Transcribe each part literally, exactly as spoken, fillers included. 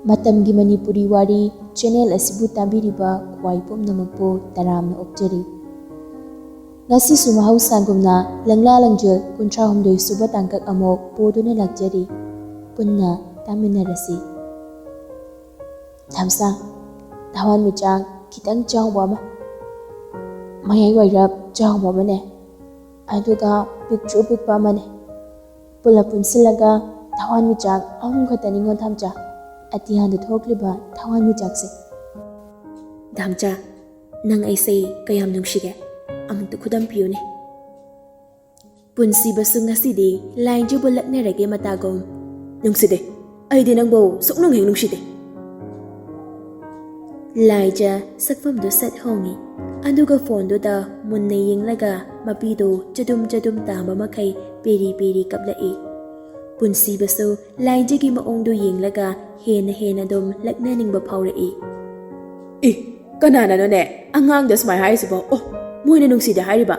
ꯃꯇꯝꯒꯤ ꯃꯅꯤꯄꯨꯔꯤ ꯋꯥꯔꯤ ꯆꯦꯅꯦꯜ ꯑꯁꯤꯕꯨ ꯇꯥꯕꯤꯔꯤꯕ ꯈ꯭ꯋꯥꯏ ꯄꯨꯝꯅꯃꯛꯄꯨ ꯇꯔꯥꯝꯅ ꯑꯣꯛꯆꯔꯤ꯫ ꯉꯁꯤꯁꯨ ꯃꯍꯧꯁꯥꯒꯨꯝꯅ ꯂꯪꯂꯥ ꯂꯪꯖꯦꯜ ꯀꯨꯟꯊ꯭ꯔꯥ ꯍꯨꯝꯗꯣꯏ ꯁꯨꯕ ꯇꯥꯡꯀꯛ ꯑꯃꯨꯛ ꯄꯨꯗꯨꯅ ꯂꯥꯛꯆꯔꯤ꯫ ꯄꯨꯟꯅ ꯇꯥꯃꯤꯟꯅꯔꯁꯤ꯫ ꯗꯥꯝꯆꯥ, ꯊꯋꯥꯟꯃꯤꯆꯥꯛ ꯈꯤꯇꯪ ꯆꯥꯎꯕ ꯑꯃ, ꯃꯌꯥꯏ ꯋꯥꯏꯔꯞ ꯆꯥꯎꯕ ꯑꯃꯅꯦ, ꯑꯗꯨꯒ ꯄꯤꯛꯇ꯭ꯔꯨ ꯄꯤꯛꯄ ꯑꯃꯅꯦ꯫ ꯄꯨꯂꯞ ꯄꯨꯟꯁꯤꯜꯂꯒ ꯊꯋꯥꯟꯃꯤꯆꯥꯛ ꯑꯍꯨꯝ ꯈꯛꯇꯅꯤꯉꯣ ꯗꯥꯝꯆꯥ, ꯑꯇꯤꯌꯥꯗ ꯊꯣꯛꯂꯤꯕ ꯊꯋꯥꯟꯃꯤꯆꯥꯛꯁꯦ꯫ ꯗꯥꯝꯆꯥ, ꯅꯪ ꯑꯩꯁꯦ ꯀꯌꯥꯝ ꯅꯨꯡꯁꯤꯒꯦ? ꯑꯃꯨꯛꯇ ꯈꯨꯗꯝ ꯄꯤꯌꯨꯅꯦ꯫ ꯄꯨꯟꯁꯤꯕꯁꯨ ꯉꯁꯤꯗꯤ ꯂꯥꯏꯖꯕꯨ ꯂꯛꯅꯔꯒꯦ ꯃꯇꯥꯒꯨꯝ꯫ ꯅꯨꯡꯁꯤꯗꯦ, ꯑꯩꯗꯤ ꯅꯪꯕꯨ ꯁꯨꯛꯅꯨꯡ ꯍꯦꯛ ꯅꯨꯡꯁꯤꯗꯦ꯫ ꯂꯥꯏꯖ ꯁꯛꯐꯝꯗꯨ ꯁꯠ ꯍꯣꯡꯉꯤ, ꯑꯗꯨꯒ ꯐꯣꯟꯗꯨꯗ ꯃꯨꯟꯅ ꯌꯦꯡꯂꯒ ꯃꯄꯤꯗꯨ ꯆꯗꯨꯝ ꯆꯗꯨꯝ ꯇꯥꯕ ꯃꯈꯩ ꯄꯦꯔꯤ ꯄꯦꯔꯤ ꯀꯞꯂꯛꯏ꯫ ꯄꯨꯟꯁꯤꯕꯁꯨ ꯂꯥꯏꯖꯒꯤ ꯃꯑꯣꯡꯗꯨ ꯌꯦꯡꯂꯒ ꯍꯦꯟꯅ ꯍꯦꯟꯅ ꯑꯗꯨꯝ ꯂꯛꯅꯅꯤꯡꯕ ꯐꯥꯎꯔꯛꯏ꯫ ꯑꯦ, ꯀꯅꯥꯅꯅꯣꯅꯦ ꯑꯉꯥꯡꯗ ꯁꯨꯃꯥꯏꯅ ꯍꯥꯏꯔꯤꯁꯤꯕꯣ? ꯑꯣ, ꯃꯣꯏꯅ ꯅꯨꯡꯁꯤꯗꯦ ꯍꯥꯏꯔꯤꯕ?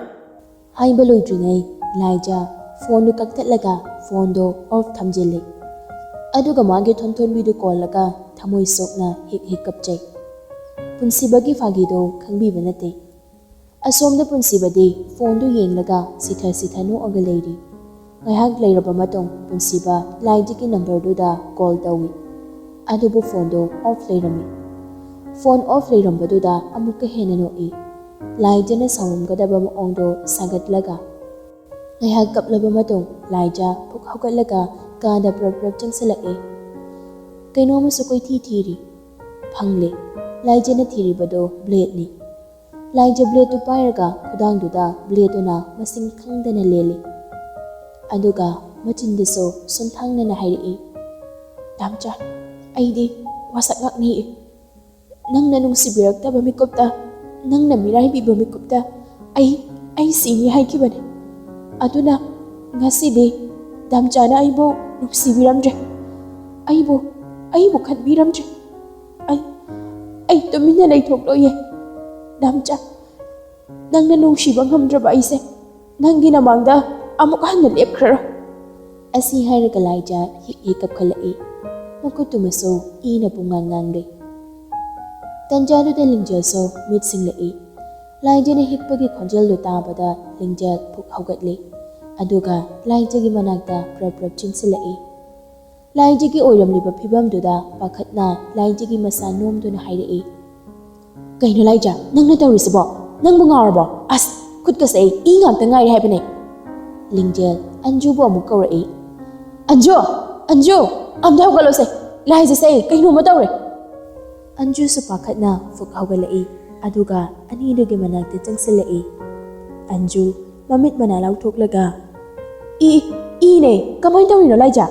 ꯍꯥꯏꯕ ꯂꯣꯏꯗ꯭ꯔꯤꯉꯩ ꯂꯥꯏꯖ ꯐꯣꯟꯗꯨ ꯀꯛꯊꯠꯂꯒ ꯐꯣꯟꯗꯣ ꯑꯣꯐ ꯊꯝꯖꯤꯜꯂꯤ꯫ ꯑꯗꯨꯒ ꯃꯥꯒꯤ ꯊꯣꯟꯊꯣꯟꯕꯤꯗꯨ ꯀꯣꯜꯂꯒ ꯊꯃꯣꯏ ꯁꯣꯛꯅ ꯍꯤꯛ ꯍꯤꯛ ꯀꯞꯆꯩ꯫ ꯄꯨꯟꯁꯤꯕꯒꯤ ꯐꯥꯒꯤꯗꯣ ꯈꯪꯕꯤꯕ ꯅꯠꯇꯦ꯫ ꯑꯁꯣꯝꯗ ꯄꯨꯟꯁꯤꯕꯗꯤ ꯐꯣꯟꯗꯨ ꯌꯦꯡꯂꯒ ꯁꯤꯊ ꯁꯤꯊ ꯅꯣꯛꯑꯒ ꯂꯩꯔꯤ꯫ ꯉꯥꯏꯍꯥꯛ ꯂꯩꯔꯕ ꯃꯇꯨꯡ ꯄꯨꯟꯁꯤꯕ ꯂꯥꯏꯖꯒꯤ ꯅꯝꯕꯔꯗꯨꯗ ꯀꯣꯜ ꯇꯧꯏ꯫ ꯑꯗꯨꯕꯨ ꯐꯣꯟꯗꯨ ꯑꯣꯐ ꯂꯩꯔꯝꯃꯤ꯫ ꯐꯣꯟ ꯑꯣꯐ ꯂꯩꯔꯝꯕꯗꯨꯗ ꯑꯃꯨꯛꯀ ꯍꯦꯟꯅ ꯅꯣꯛꯏ꯫ ꯂꯥꯏꯖꯅ ꯁꯥꯎꯔꯝꯒꯗꯕ ꯃꯑꯣꯡꯗꯨ ꯁꯥꯒꯠꯂꯒ꯫ ꯉꯥꯏꯍꯥꯛ ꯀꯞꯂꯕ ꯃꯇꯨꯡ ꯂꯥꯏꯖ ꯐꯨꯛ ꯍꯧꯒꯠꯂꯒ ꯀꯥꯗ ꯄ꯭ꯔꯞ ꯄ꯭ꯔꯞ ꯆꯪꯁꯤꯜꯂꯛꯏ꯫ ꯀꯩꯅꯣꯝꯃꯁꯨ ꯀꯣꯏꯊꯤ ꯊꯤꯔꯤ꯫ ꯐꯪꯂꯦ꯫ ꯂꯥꯏꯖꯅ ꯊꯤꯔꯤꯕꯗꯨ ꯕ꯭ꯂꯦꯗꯅꯤ꯫ ꯂꯥꯏꯖ ꯕ꯭ꯂꯦꯗꯇꯨ ꯄꯥꯏꯔꯒ ꯈꯨꯗꯥꯡꯗꯨꯗ ꯕ꯭ꯂꯦꯗꯇꯨꯅ ꯃꯁꯤꯡ ꯈꯪꯗꯅ ꯂꯦꯜꯂꯤ꯫ ꯑꯗꯨꯒ ꯃꯆꯤꯟꯗꯁꯨ ꯁꯨꯝꯊꯥꯡꯅꯅ ꯍꯥꯏꯔꯛꯏ, "ꯗꯥꯝꯆꯥ, ꯑꯩꯗꯤ ꯋꯥꯁꯛ ꯉꯥꯛꯅꯤꯡꯏ꯫ ꯅꯪꯅ ꯅꯨꯡꯁꯤꯕꯤꯔꯛꯇꯕ ꯃꯤꯀꯨꯞꯇ, ꯅꯪꯅ ꯃꯤꯔꯥꯏꯕꯤꯕ ꯃꯤꯀꯨꯞꯇ ꯑꯩ, ꯑꯩ ꯁꯤꯅꯤ ꯍꯥꯏꯈꯤꯕꯅꯤ꯫ ꯑꯗꯨꯅ ꯉꯁꯤꯗꯤ ꯗꯥꯝꯆꯥꯅ ꯑꯩꯕꯨ ꯅꯨꯡꯁꯤꯕꯤꯔꯝꯗ꯭ꯔꯦ꯫ ꯑꯩꯕꯨ, ꯑꯩꯕꯨ ꯈꯟꯕꯤꯔꯝꯗ꯭ꯔꯦ꯫ ꯑꯩ, ꯑꯩ ꯇꯨꯃꯤꯟꯅ ꯂꯩꯊꯣꯛꯂꯣꯏꯌꯦ꯫ ꯗꯥꯝꯆꯥ, ꯅꯪꯅ ꯅꯨꯡꯁꯤꯕ ꯉꯝꯗ꯭ꯔꯕ ꯑꯩꯁꯦ ꯅꯪꯒꯤ ꯅꯃꯥꯡꯗ ꯑꯃꯨꯛ ꯍꯟꯅ ꯂꯦꯞꯈ꯭ꯔꯔꯣꯏ꯫" ꯑꯁꯤ ꯍꯥꯏꯔꯒ ꯂꯥꯏꯖ ꯍꯤꯛ ꯍꯤꯛ ꯀꯞꯈꯠꯂꯛꯏ꯫ ꯃꯈꯨꯠꯇꯨꯃꯁꯨ ꯏꯅ ꯄꯨꯡꯉꯥꯡ ꯉꯥꯡꯂꯤ꯫ ꯇꯟꯖꯥꯗꯨꯗ ꯂꯤꯡꯖꯦꯜꯁꯨ ꯃꯤꯠ ꯁꯤꯡꯂꯛꯏ꯫ ꯂꯥꯏꯖꯅ ꯍꯤꯛꯄꯒꯤ ꯈꯣꯟꯖꯦꯜꯗꯨ ꯇꯥꯕꯗ ꯂꯤꯡꯖꯦꯜ ꯐꯨꯛ ꯍꯧꯒꯠꯂꯤ꯫ ꯑꯗꯨꯒ ꯂꯥꯏꯖꯒꯤ ꯃꯅꯥꯛꯇ ꯄ꯭ꯔꯞ ꯄ꯭ꯔꯞ ꯆꯤꯟꯁꯤꯜꯂꯛꯏ꯫ ꯂꯥꯏꯖꯒꯤ ꯑꯣꯏꯔꯝꯂꯤꯕ ꯐꯤꯕꯝꯗꯨꯗ ꯄꯥꯈꯠꯅ ꯂꯥꯏꯖꯒꯤ ꯃꯁꯥ ꯅꯣꯝꯗꯨꯅ ꯍꯥꯏꯔꯛꯏ, "ꯀꯩꯅꯣ ꯂꯥꯏꯖ, ꯅꯪꯅ ꯇꯧꯔꯤꯁꯤꯕꯣ? ꯅꯪꯕꯨ ꯉꯥꯎꯔꯕꯣ? ꯑꯁ, ꯈꯨꯠꯀꯁꯦ ꯑꯩ ꯏ ꯉꯥꯛꯇ ꯉꯥꯏꯔꯦ ꯍꯥꯏꯕꯅꯦ!" ꯂꯤꯡꯖꯦꯜ ꯑꯟꯖꯨꯕꯨ ꯑꯃꯨꯛ ꯀꯧꯔꯛꯏ꯫ "ꯑꯟꯖꯨ! ꯑꯟꯖꯨ! ꯑꯝꯇ ꯍꯧꯒꯠꯂꯣꯁꯦ! ꯂꯥꯏꯖꯁꯦ ꯑꯩ ꯀꯩꯅꯣꯝꯃ ꯇꯧꯔꯦ!" ꯑꯟꯖꯨꯁꯨ ꯄꯥꯈꯠꯅ ꯐꯨꯛ ꯍꯧꯒꯠꯂꯛꯏ꯫ ꯑꯗꯨꯒ ꯑꯅꯤꯗꯨꯒꯤ ꯃꯅꯥꯛꯇ ꯆꯪꯁꯤꯜꯂꯛꯏ꯫ ꯑꯟꯖꯨ ꯃꯃꯤꯠ ꯃꯅꯥ ꯂꯥꯎꯊꯣꯛꯂꯒ, "ꯏ, ꯏꯅꯦ! ꯀꯃꯥꯏꯅ ꯇꯧꯔꯤꯅꯣ ꯂꯥꯏꯖ?"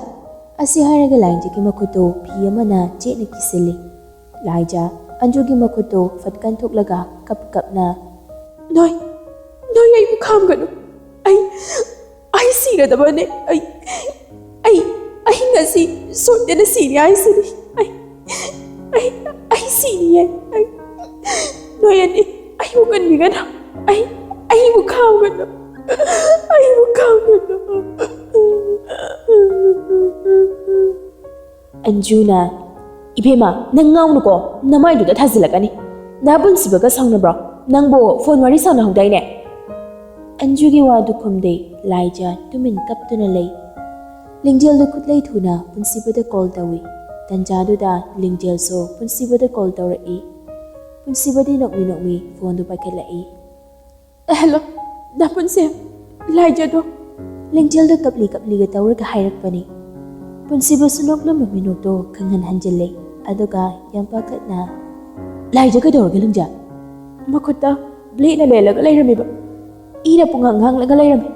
ꯑꯁꯤ ꯍꯥꯏꯔꯒ ꯂꯥꯏꯖꯒꯤ ꯃꯈꯨꯠꯇꯨ ꯐꯤ ꯑꯃꯅ ꯆꯦꯠꯅ ꯀꯤꯁꯤꯜꯂꯤ꯫ ꯂꯥꯏꯖ ꯑꯟꯖꯨꯒꯤ ꯃꯈꯨꯠꯇꯨ ꯐꯠ ꯀꯟꯊꯣꯛꯂꯒ ꯀꯞ ꯀꯞꯅ, "ꯅꯣꯏ, ꯅꯣꯏ ꯑꯩꯕꯨ ꯈꯥꯝꯒꯅꯨ꯫ ꯑꯩ, ꯑꯩ ꯁꯤꯔꯗꯕꯅꯦ꯫ ꯑꯩ, ꯑꯩ, ꯑꯩ ꯉꯁꯤ ꯁꯣꯏꯗꯅ ꯁꯤꯔꯦ ꯍꯥꯏꯁꯤꯅꯤ꯫ ꯑꯩ, ꯑꯩ, ꯑꯩ ꯁꯤꯔꯤꯌꯦ꯫ ꯑꯩ, ꯅꯣꯏ ꯑꯅꯤ ꯑꯩꯕꯨ ꯀꯟꯕꯤꯒꯅꯨ꯫ ꯑꯩ, ꯑꯩꯕꯨ ꯈꯥꯝꯒꯅꯨ꯫ ꯑꯩꯕꯨ ꯈꯥꯝꯒꯅꯨ꯫" ꯑꯟꯖꯨꯅ, "ꯏꯕꯦꯝꯃ, ꯅꯪ ꯉꯥꯎꯅꯨꯀꯣ, ꯅꯃꯥꯏꯗꯨꯗ ꯊꯥꯖꯤꯜꯂꯛꯀꯅꯤ꯫ ꯅꯥ ꯄꯨꯟꯁꯤꯕꯒ ꯁꯥꯎꯅꯕ꯭ꯔꯣ? ꯅꯪꯕꯨ ꯐꯣꯟ ꯋꯥꯔꯤ ꯁꯥꯟꯅꯍꯧꯗꯥꯏꯅꯦ?" ꯑꯟꯖꯨꯒꯤ ꯋꯥꯗꯨ ꯈꯨꯝꯗꯦ꯫ ꯂꯥꯏꯖ ꯇꯨꯃꯤꯟ ꯀꯞꯇꯨꯅ ꯂꯩ꯫ ꯂꯤꯡꯖꯦꯜꯗꯨ ꯈꯨꯠꯂꯩ ꯊꯨꯅ ꯄꯨꯟꯁꯤꯕꯗ ꯀꯣꯜ ꯇꯧꯏ꯫ ꯇꯟꯖꯥꯗꯨꯗ ꯂꯤꯡꯖꯦꯜꯁꯨ ꯄꯨꯟꯁꯤꯕꯗ ꯀꯣꯜ ꯇꯧꯔꯛꯏ꯫ ꯄꯨꯟꯁꯤꯕꯗꯤ ꯅꯣꯛꯃꯤ ꯅꯣꯛꯃꯤ ꯐꯣꯟꯗꯨ ꯄꯥꯏꯈꯠꯂꯛꯏ꯫ "ꯍꯦꯜꯂꯣ, ꯗꯥ ꯄꯨꯟꯁꯤ, ꯂꯥꯏꯖꯗꯣ꯫" ꯂꯤꯡꯖꯦꯜꯗ ꯀꯞꯂꯤ ꯀꯞꯂꯤꯒ ꯇꯧꯔꯒ ꯍꯥꯏꯔꯛꯄꯅꯤ꯫ ꯄꯨꯟꯁꯤꯕꯁꯨ ꯅꯣꯛꯂꯝꯕ ꯃꯤꯅꯣꯛꯇꯣ ꯈꯪꯍꯟ ꯍꯟꯖꯤꯜꯂꯦ꯫ ꯑꯗꯨꯒ ꯌꯥꯝ ꯄꯥꯈꯠꯅ, "ꯂꯥꯏꯖ ꯀꯩꯗꯧꯔꯒꯦ ꯂꯤꯡꯖꯦꯜ?" "ꯃꯈꯨꯠꯇ ꯕ꯭ꯂꯦꯗꯅ ꯂꯦꯜꯂꯒ ꯂꯩꯔꯝꯃꯤꯕ꯫ ꯏꯅ ꯄꯨꯡꯉꯥꯡ ꯉꯥꯡꯂꯒ ꯂꯩꯔꯝꯃꯤ꯫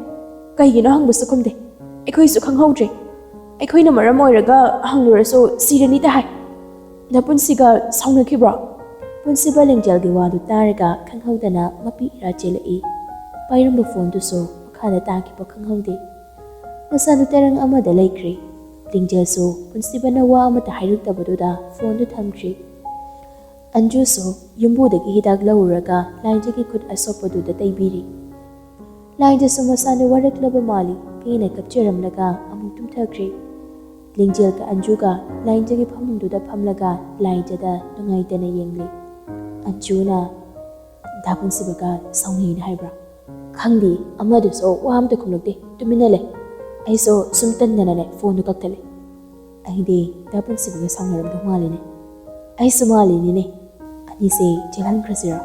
ꯀꯩꯒꯤꯅꯣ ꯍꯪꯕꯁꯨ ꯈꯨꯝꯗꯦ꯫ ꯑꯩꯈꯣꯏꯁꯨ ꯈꯪꯍꯧꯗ꯭ꯔꯦ꯫ ꯑꯩꯈꯣꯏꯅ ꯃꯔꯝ ꯑꯣꯏꯔꯒ ꯍꯪꯂꯨꯔꯁꯨ ꯁꯤꯔꯅꯤꯗ ꯍꯥꯏ꯫" "ꯅꯄꯨꯟꯁꯤꯒ ꯁꯥꯎꯅꯈꯤꯕ꯭ꯔꯣ?" ꯄꯨꯟꯁꯤꯕ ꯂꯤꯡꯖꯦꯜꯒꯤ ꯋꯥꯗꯨ ꯇꯥꯔꯒ ꯈꯪꯍꯧꯗꯅ ꯃꯄꯤ ꯏꯔꯥ ꯆꯦꯜꯂꯛꯏ꯫ ꯄꯥꯏꯔꯝꯕ ꯐꯣꯟꯗꯨꯁꯨ ꯃꯈꯥꯗ ꯇꯥꯈꯤꯕ ꯈꯪꯍꯧꯗꯦ꯫ ꯃꯁꯥꯗꯨ ꯇꯔꯪ ꯑꯃꯗ ꯂꯩꯈ꯭ꯔꯦ꯫ ꯂꯤꯡꯖꯦꯜꯁꯨ ꯄꯨꯟꯁꯤꯕꯅ ꯋꯥ ꯑꯃꯠꯇ ꯍꯥꯏꯔꯛꯇꯕꯗꯨꯗ ꯐꯣꯟꯗꯨ ꯊꯝꯈ꯭ꯔꯦ꯫ ꯑꯟꯖꯨꯁꯨ ꯌꯨꯝꯕꯨꯗꯒꯤ ꯍꯤꯗꯥꯛ ꯂꯧꯔꯨꯔꯒ ꯂꯥꯏꯖꯒꯤ ꯈꯨꯠ ꯑꯁꯣꯛꯄꯗꯨꯗ ꯇꯩꯕꯤꯔꯤ꯫ ꯂꯥꯏꯖꯁꯨ ꯃꯁꯥꯗꯨ ꯋꯥꯔꯛꯂꯕ ꯃꯥꯜꯂꯤ꯫ ꯄꯦꯟꯅ ꯀꯞꯆꯔꯝꯂꯒ ꯑꯃꯨꯛ ꯇꯨꯝꯊꯈ꯭ꯔꯦ꯫ ꯂꯤꯡꯖꯦꯜꯒ ꯑꯟꯖꯨꯒ ꯂꯥꯏꯖꯒꯤ ꯐꯃꯨꯡꯗꯨꯗ ꯐꯝꯂꯒ ꯂꯥꯏꯖꯗ ꯅꯨꯡꯉꯥꯏꯇꯅ ꯌꯦꯡꯂꯤ꯫ ꯑꯟꯖꯨꯅ, "ꯗꯥ ꯄꯨꯟꯁꯤꯕꯒ ꯁꯥꯎꯅꯩꯅ ꯍꯥꯏꯕ꯭ꯔꯥ?" "ꯈꯪꯗꯦ, ꯑꯃꯗꯨꯁꯨ ꯋꯥ ꯑꯝꯇ ꯈꯨꯝꯂꯛꯇꯦ, ꯇꯨꯃꯤꯟꯅ ꯂꯩ꯫ ꯑꯩꯁꯨ ꯁꯨꯝ ꯇꯟꯗꯅꯅꯦ ꯐꯣꯟꯗꯨ ꯀꯛꯊꯠꯂꯦ꯫ ꯑꯩꯗꯤ ꯗꯥ ꯄꯨꯟꯁꯤꯕꯒ ꯁꯥꯎꯅꯔꯝꯗꯧ ꯃꯥꯜꯂꯤꯅꯦ꯫" "ꯑꯩꯁꯨ ꯃꯥꯜꯂꯤꯅꯤꯅꯦ꯫" "ꯑꯅꯤꯁꯦ ꯆꯦꯜꯍꯟꯈ꯭ꯔꯁꯤꯔꯣ?"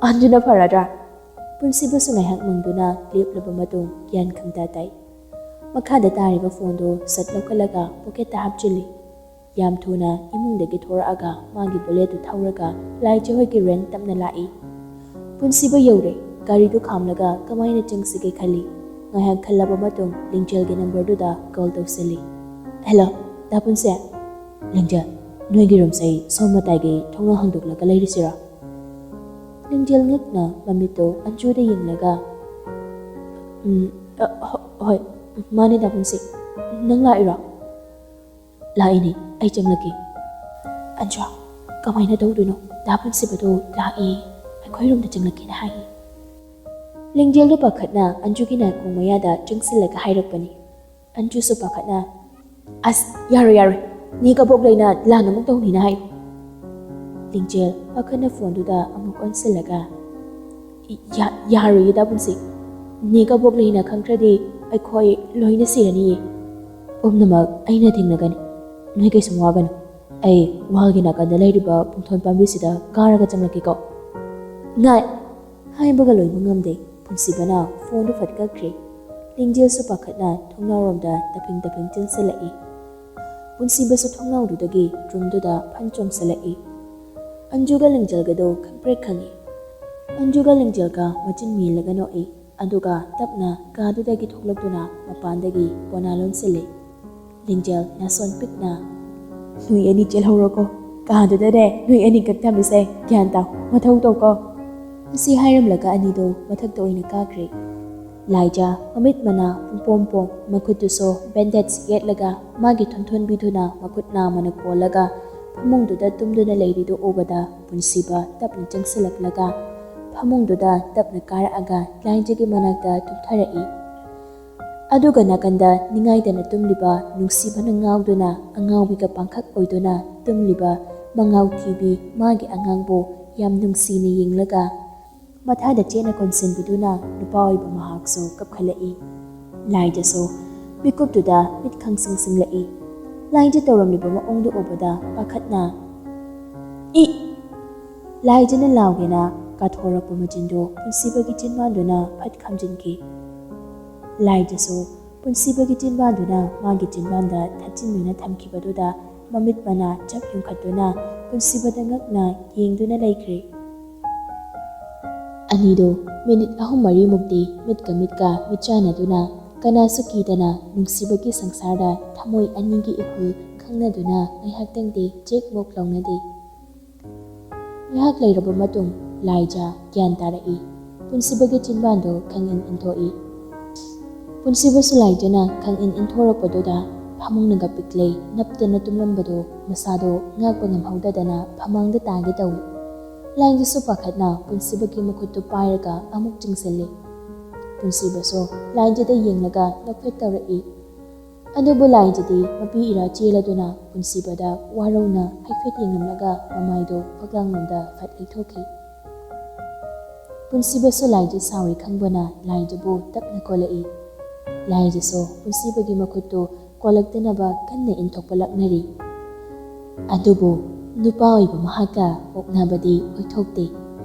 "ꯑꯗꯨꯅ ꯐꯔꯗ꯭ꯔꯥ?" ꯄꯨꯟꯁꯤꯕꯁꯨ ꯉꯥꯏꯍꯥꯛ ꯃꯪꯗꯨꯅ ꯂꯦꯞꯂꯕ ꯃꯇꯨꯡ ꯒ꯭ꯌꯥꯟ ꯈꯪꯇꯥ ꯇꯥꯏ꯫ ꯃꯈꯥꯗ ꯇꯥꯔꯤꯕ ꯐꯣꯟꯗꯨ ꯁꯠ ꯂꯧꯈꯠꯂꯒ ꯄꯣꯀꯦꯠꯇ ꯍꯥꯞꯆꯤꯜꯂꯤ꯫ ꯌꯥꯝ ꯊꯨꯅ ꯏꯃꯨꯡꯗꯒꯤ ꯊꯣꯔꯛꯑꯒ ꯃꯥꯒꯤ ꯕꯨꯂꯦꯠꯇꯨ ꯊꯧꯔꯒ ꯂꯥꯏꯖ ꯍꯣꯏꯒꯤ ꯔꯦꯟ ꯇꯞꯅ ꯂꯥꯛꯏ꯫ ꯄꯨꯟꯁꯤꯕ ꯌꯧꯔꯦ꯫ ꯒꯥꯔꯤꯗꯨ ꯈꯥꯝꯂꯒ ꯀꯃꯥꯏꯅ ꯆꯪꯁꯤꯒꯦ ꯈꯜꯂꯤ꯫ ꯉꯥꯏꯍꯥꯛ ꯈꯜꯂꯕ ꯃꯇꯨꯡ ꯂꯤꯡꯖꯦꯜꯒꯤ ꯅꯝꯕꯔꯗꯨꯗ ꯀꯣꯜ ꯇꯧꯁꯤꯜꯂꯤ꯫ "ꯍꯦꯜꯂꯣ, ꯗꯥ ꯄꯨꯟꯁꯤ꯫ ꯂꯤꯡꯖꯦꯜ, ꯅꯣꯏꯒꯤ ꯔꯨꯝꯁꯦ ꯁꯣꯝ ꯃꯇꯥꯏꯒꯤ ꯊꯣꯡꯅꯥꯎ ꯍꯥꯡꯗꯣꯛꯂꯒ ꯂꯩꯔꯤꯁꯤꯔꯣ?" ꯂꯤꯡꯖꯦꯜ ꯉꯛꯅ ꯃꯃꯤꯠꯇꯨ ꯑꯟꯖꯨꯗ ꯌꯦꯡꯂꯒ, "ꯎꯝ, ꯑ, ꯍꯣ-, ꯍꯣꯏ, ꯃꯥꯅꯦ ꯗꯥ ꯄꯨꯟꯁꯤ꯫ ꯅꯪ ꯂꯥꯛꯏꯔꯣ?" "ꯂꯥꯛꯏꯅꯦ, ꯑꯩ ꯆꯪꯂꯛꯀꯦ꯫" "ꯑꯟꯖꯨ, ꯀꯃꯥꯏꯅ ꯇꯧꯗꯣꯏꯅꯣ? ꯗꯥ ꯄꯨꯟꯁꯤꯕꯗꯣ ꯂꯥꯛꯏ, ꯑꯩꯈꯣꯏ ꯔꯨꯝꯗ ꯆꯪꯂꯛꯀꯦꯅ ꯍꯥꯏꯌꯦ꯫" ꯂꯤꯡꯖꯦꯜꯗꯣ ꯄꯥꯈꯠꯅ ꯑꯟꯖꯨꯒꯤ ꯅꯥꯀꯣꯡ ꯃꯌꯥꯗ ꯆꯪꯁꯤꯜꯂꯒ ꯍꯥꯏꯔꯛꯄꯅꯤ꯫ ꯑꯟꯖꯨꯁꯨ ꯄꯥꯈꯠꯅ, "ꯑꯁ, ꯌꯥꯔꯣꯏ, ꯌꯥꯔꯣꯏ, ꯅꯦ ꯀꯕꯣꯛ ꯂꯩꯅ ꯂꯥꯟ ꯑꯃꯨꯛ ꯇꯧꯅꯤꯅ ꯍꯥꯏ꯫" ꯂꯤꯡꯖꯦꯜ ꯄꯥꯈꯠꯅ ꯐꯣꯟꯗꯨꯗ ꯑꯃꯨꯛ ꯑꯣꯟꯁꯤꯜꯂꯒ, "ꯌꯥ-, ꯌꯥꯔꯣꯏꯌꯦ ꯗꯥ ꯄꯨꯟꯁꯤ꯫ ꯅꯦ ꯀꯕꯣꯛ ꯂꯩꯅ ꯈꯪꯈ꯭ꯔꯗꯤ ꯑꯩꯈꯣꯏ ꯂꯣꯏꯅ ꯁꯤꯔꯅꯤꯌꯦ꯫ ꯄꯨꯝꯅꯃꯛ ꯑꯩꯅ ꯊꯦꯡꯅꯒꯅꯤ꯫ ꯅꯣꯏ ꯀꯩꯁꯨꯝ ꯋꯥꯒꯅꯨ꯫ ꯑꯩ ꯋꯥꯜꯒꯤ ꯅꯥꯀꯟꯗ ꯂꯩꯔꯤꯕ ꯄꯨꯡꯊꯣꯟ ꯄꯥꯝꯕꯤꯁꯤꯗ ꯀꯥꯔꯒ ꯆꯪꯂꯛꯀꯦꯀꯣ꯫" "ꯉꯥꯏ!" ꯍꯥꯏꯕꯒ ꯂꯣꯏꯕ ꯉꯝꯗꯦ꯫ ꯄꯨꯟꯁꯤꯕꯅ ꯐꯣꯟꯗꯨ ꯐꯠ ꯀꯛꯈ꯭ꯔꯦ꯫ ꯂꯤꯡꯖꯦꯜꯁꯨ ꯄꯥꯈꯠꯅ ꯊꯣꯡꯅꯥꯎꯔꯣꯝꯗ ꯇꯞꯐꯤꯡ ꯇꯞꯐꯤꯡ ꯆꯦꯟꯁꯤꯜꯂꯛꯏ꯫ ꯄꯨꯟꯁꯤꯕꯁꯨ ꯊꯣꯡꯅꯥꯎꯗꯨꯗꯒꯤ ꯔꯨꯝꯗꯨꯗ ꯐꯟ ꯆꯣꯡꯁꯤꯜꯂꯛꯏ꯫ ꯑꯟꯖꯨꯒ ꯂꯤꯡꯖꯦꯜꯒꯗꯣ ꯈꯪꯄ꯭ꯔꯦꯛ ꯈꯪꯉꯤ꯫ ꯑꯟꯖꯨꯒ ꯂꯤꯡꯖꯦꯜꯒ ꯃꯆꯤꯟ ꯃꯦꯜꯂꯒ ꯅꯣꯛꯏ꯫ ꯑꯗꯨꯒ ꯇꯞꯅ ꯀꯥꯗꯨꯗꯒꯤ ꯊꯣꯛꯂꯛꯇꯨꯅ ꯃꯄꯥꯟꯗꯒꯤ ꯀꯣꯅꯥ ꯂꯣꯟꯁꯤꯜꯂꯤ꯫ ꯂꯤꯡꯖꯦꯜ ꯅꯥꯁꯣꯟ ꯄꯤꯛꯅ, "ꯅꯣꯏ ꯑꯅꯤ ꯆꯦꯜꯍꯧꯔꯣꯀꯣ꯫ ꯀꯥꯗꯨꯗꯅꯦ ꯅꯣꯏ ꯑꯅꯤꯈꯛ ꯊꯝꯃꯤꯁꯦ꯫ ꯒ꯭ꯌꯥꯟ ꯇꯥꯎ, ꯃꯊꯧ ꯇꯧꯀꯣ꯫" ꯑꯁꯤ ꯍꯥꯏꯔꯝꯂꯒ ꯑꯅꯤꯗꯣ ꯃꯊꯛꯇ ꯑꯣꯏꯅ ꯀꯥꯈ꯭ꯔꯦ꯫ ꯂꯥꯏꯖꯥ ꯃꯃꯤꯠ ꯃꯅꯥ ꯄꯨꯡꯄꯣꯝ ꯄꯣꯝ, ꯃꯈꯨꯠꯇꯨꯁꯨ ꯕꯦꯟꯗꯦꯖ ꯌꯦꯠꯂꯒ ꯃꯥꯒꯤ ꯊꯣꯟꯊꯣꯟꯕꯤꯗꯨꯅ ꯃꯈꯨꯠ ꯅꯥꯝꯃꯅ ꯀꯣꯜꯂꯒ ꯐꯃꯨꯡꯗꯨꯗ ꯇꯨꯝꯗꯨꯅ ꯂꯩꯔꯤꯗꯨ ꯎꯕꯗ ꯄꯨꯟꯁꯤꯕ ꯇꯞꯅ ꯆꯪꯁꯤꯜꯂꯛꯂꯒ ꯐꯃꯨꯡꯗꯨꯗ ꯇꯞꯅ ꯀꯥꯔꯛꯑꯒ ꯂꯥꯏꯖꯥꯒꯤ ꯃꯅꯥꯛꯇ ꯇꯨꯝꯊꯔꯛꯏ꯫ ꯑꯗꯨꯒ ꯅꯥꯀꯟꯗ ꯅꯤꯡꯉꯥꯏꯗꯅ ꯇꯨꯝꯂꯤꯕ, ꯅꯨꯡꯁꯤꯕꯅ ꯉꯥꯎꯗꯨꯅ ꯑꯉꯥꯎꯕꯤꯒ ꯄꯥꯡꯈꯛ ꯑꯣꯏꯗꯨꯅ ꯇꯨꯝꯂꯤꯕ ꯃꯉꯥꯎ ꯊꯤꯕꯤ ꯃꯥꯒꯤ ꯑꯉꯥꯡꯕꯨ ꯌꯥꯝ ꯅꯨꯡꯁꯤꯅ ꯌꯦꯡꯂꯒ ꯃꯊꯥꯗ ꯆꯦꯠꯅ ꯀꯣꯟꯁꯤꯟꯕꯤꯗꯨꯅ ꯅꯨꯄꯥ ꯑꯣꯏꯕ ꯃꯍꯥꯛꯁꯨ ꯀꯞꯈꯠꯂꯛꯏ꯫ ꯂꯥꯏꯖꯁꯨ ꯃꯤꯀꯨꯞꯇꯨꯗ ꯃꯤꯠ ꯈꯪꯁꯤꯡ ꯁꯤꯡꯂꯛꯏ꯫ ꯂꯥꯏꯖ ꯇꯧꯔꯝꯂꯤꯕ ꯃꯑꯣꯡꯗꯨ ꯎꯕꯗ ꯄꯥꯈꯠꯅ "ꯏ!" ꯂꯥꯏꯖꯅ ꯂꯥꯎꯒꯦꯅ ꯀꯥꯊꯣꯔꯛꯄ ꯃꯆꯤꯟꯗꯨ ꯄꯨꯟꯁꯤꯕꯒꯤ ꯆꯤꯟꯕꯥꯟꯗꯨꯅ ꯐꯠ ꯈꯝꯖꯤꯟꯈꯤ꯫ ꯂꯥꯏꯖꯁꯨ ꯄꯨꯟꯁꯤꯕꯒꯤ ꯆꯤꯟꯕꯥꯟꯗꯨꯅ ꯃꯥꯒꯤ ꯆꯤꯟꯕꯥꯟꯗ ꯊꯠꯆꯤꯟꯗꯨꯅ ꯊꯝꯈꯤꯕꯗꯨꯗ ꯃꯃꯤꯠ ꯃꯅꯥ ꯆꯞ ꯌꯨꯡꯈꯠꯇꯨꯅ ꯄꯨꯟꯁꯤꯕꯗ ꯉꯛꯅ ꯌꯦꯡꯗꯨꯅ ꯂꯩꯈ꯭ꯔꯦ꯫ ꯑꯅꯤꯗꯨ ꯃꯤꯅꯤꯠ ꯑꯍꯨꯝ ꯃꯔꯤꯃꯨꯛꯇꯤ ꯃꯤꯠꯀ ꯃꯤꯠꯀ ꯃꯤꯠꯆꯥꯟꯅꯗꯨꯅ, ꯀꯅꯥꯁꯨ ꯀꯤꯗꯅ ꯅꯨꯡꯁꯤꯕꯒꯤ ꯁꯪꯁꯥꯔꯗ ꯊꯃꯣꯏ ꯑꯅꯤꯒꯤ ꯏꯍꯨꯜ ꯈꯪꯅꯗꯨꯅ ꯉꯥꯏꯍꯥꯛꯇꯪꯗꯤ ꯆꯦꯛ ꯃꯣꯛ ꯂꯥꯎꯅꯗꯦ꯫ ꯉꯥꯏꯍꯥꯛ ꯂꯩꯔꯕ ꯃꯇꯨꯡ ꯂꯥꯏꯖ ꯒ꯭ꯌꯥꯟ ꯇꯥꯔꯛꯏ꯫ ꯄꯨꯟꯁꯤꯕꯒꯤ ꯆꯤꯟꯕꯥꯟꯗꯣ ꯈꯪꯏꯟ ꯏꯟꯊꯣꯛꯏ꯫ ꯄꯨꯟꯁꯤꯕꯁꯨ ꯂꯥꯏꯖꯅ ꯈꯪꯏꯟ ꯏꯟꯊꯣꯔꯛꯄꯗꯨꯗ ꯐꯃꯨꯡꯅꯒ ꯄꯤꯛꯂꯩ ꯅꯞꯇꯅ ꯇꯨꯝꯂꯝꯕꯗꯣ ꯃꯁꯥꯗꯣ ꯉꯥꯛꯄ ꯉꯝꯍꯧꯗꯗꯅ ꯐꯃꯥꯡꯗ ꯇꯥꯒꯦ ꯇꯧꯏ꯫ ꯂꯥꯏꯖꯁꯨ ꯄꯥꯈꯠꯅ ꯄꯨꯟꯁꯤꯕꯒꯤ ꯃꯈꯨꯠꯇꯨ ꯄꯥꯏꯔꯒ ꯑꯃꯨꯛ ꯆꯤꯡꯁꯤꯜꯂꯤ꯫ ꯄꯨꯟꯁꯤꯕꯁꯨ ꯂꯥꯏꯖꯗ ꯌꯦꯡꯂꯒ ꯅꯣꯛꯐꯦꯠ ꯇꯧꯔꯛꯏ꯫ ꯑꯗꯨꯕꯨ ꯂꯥꯏꯖꯗꯤ ꯃꯄꯤ ꯏꯔꯥ ꯆꯦꯜꯂꯗꯨꯅ ꯄꯨꯟꯁꯤꯕꯗ ꯋꯥꯔꯧꯅ ꯍꯥꯏꯐꯦꯠ ꯌꯦꯡꯂꯝꯂꯒ ꯃꯃꯥꯏꯗꯣ ꯐꯛꯂꯥꯡꯂꯣꯝꯗ ꯐꯠ ꯂꯩꯊꯣꯛꯈꯤ꯫ ꯄꯨꯟꯁꯤꯕꯁꯨ ꯂꯥꯏꯖ ꯁꯥꯎꯔꯤ ꯈꯪꯕꯅ ꯂꯥꯏꯖꯕꯨ ꯇꯞꯅ ꯀꯣꯜꯂꯛꯏ꯫ ꯂꯥꯏꯖꯁꯨ ꯄꯨꯟꯁꯤꯕꯒꯤ ꯃꯈꯨꯠꯇꯨ ꯀꯣꯜꯂꯛꯇꯅꯕ ꯀꯟꯅ ꯏꯟꯊꯣꯛꯄ ꯂꯥꯛꯅꯔꯤ꯫ ꯑꯗꯨꯕꯨ ꯅꯨꯄꯥ ꯑꯣꯏꯕ ꯃꯍꯥꯛꯀ ꯑꯣꯛꯅꯕꯗꯤ ꯑꯣꯏꯊꯣꯛꯇꯦ꯫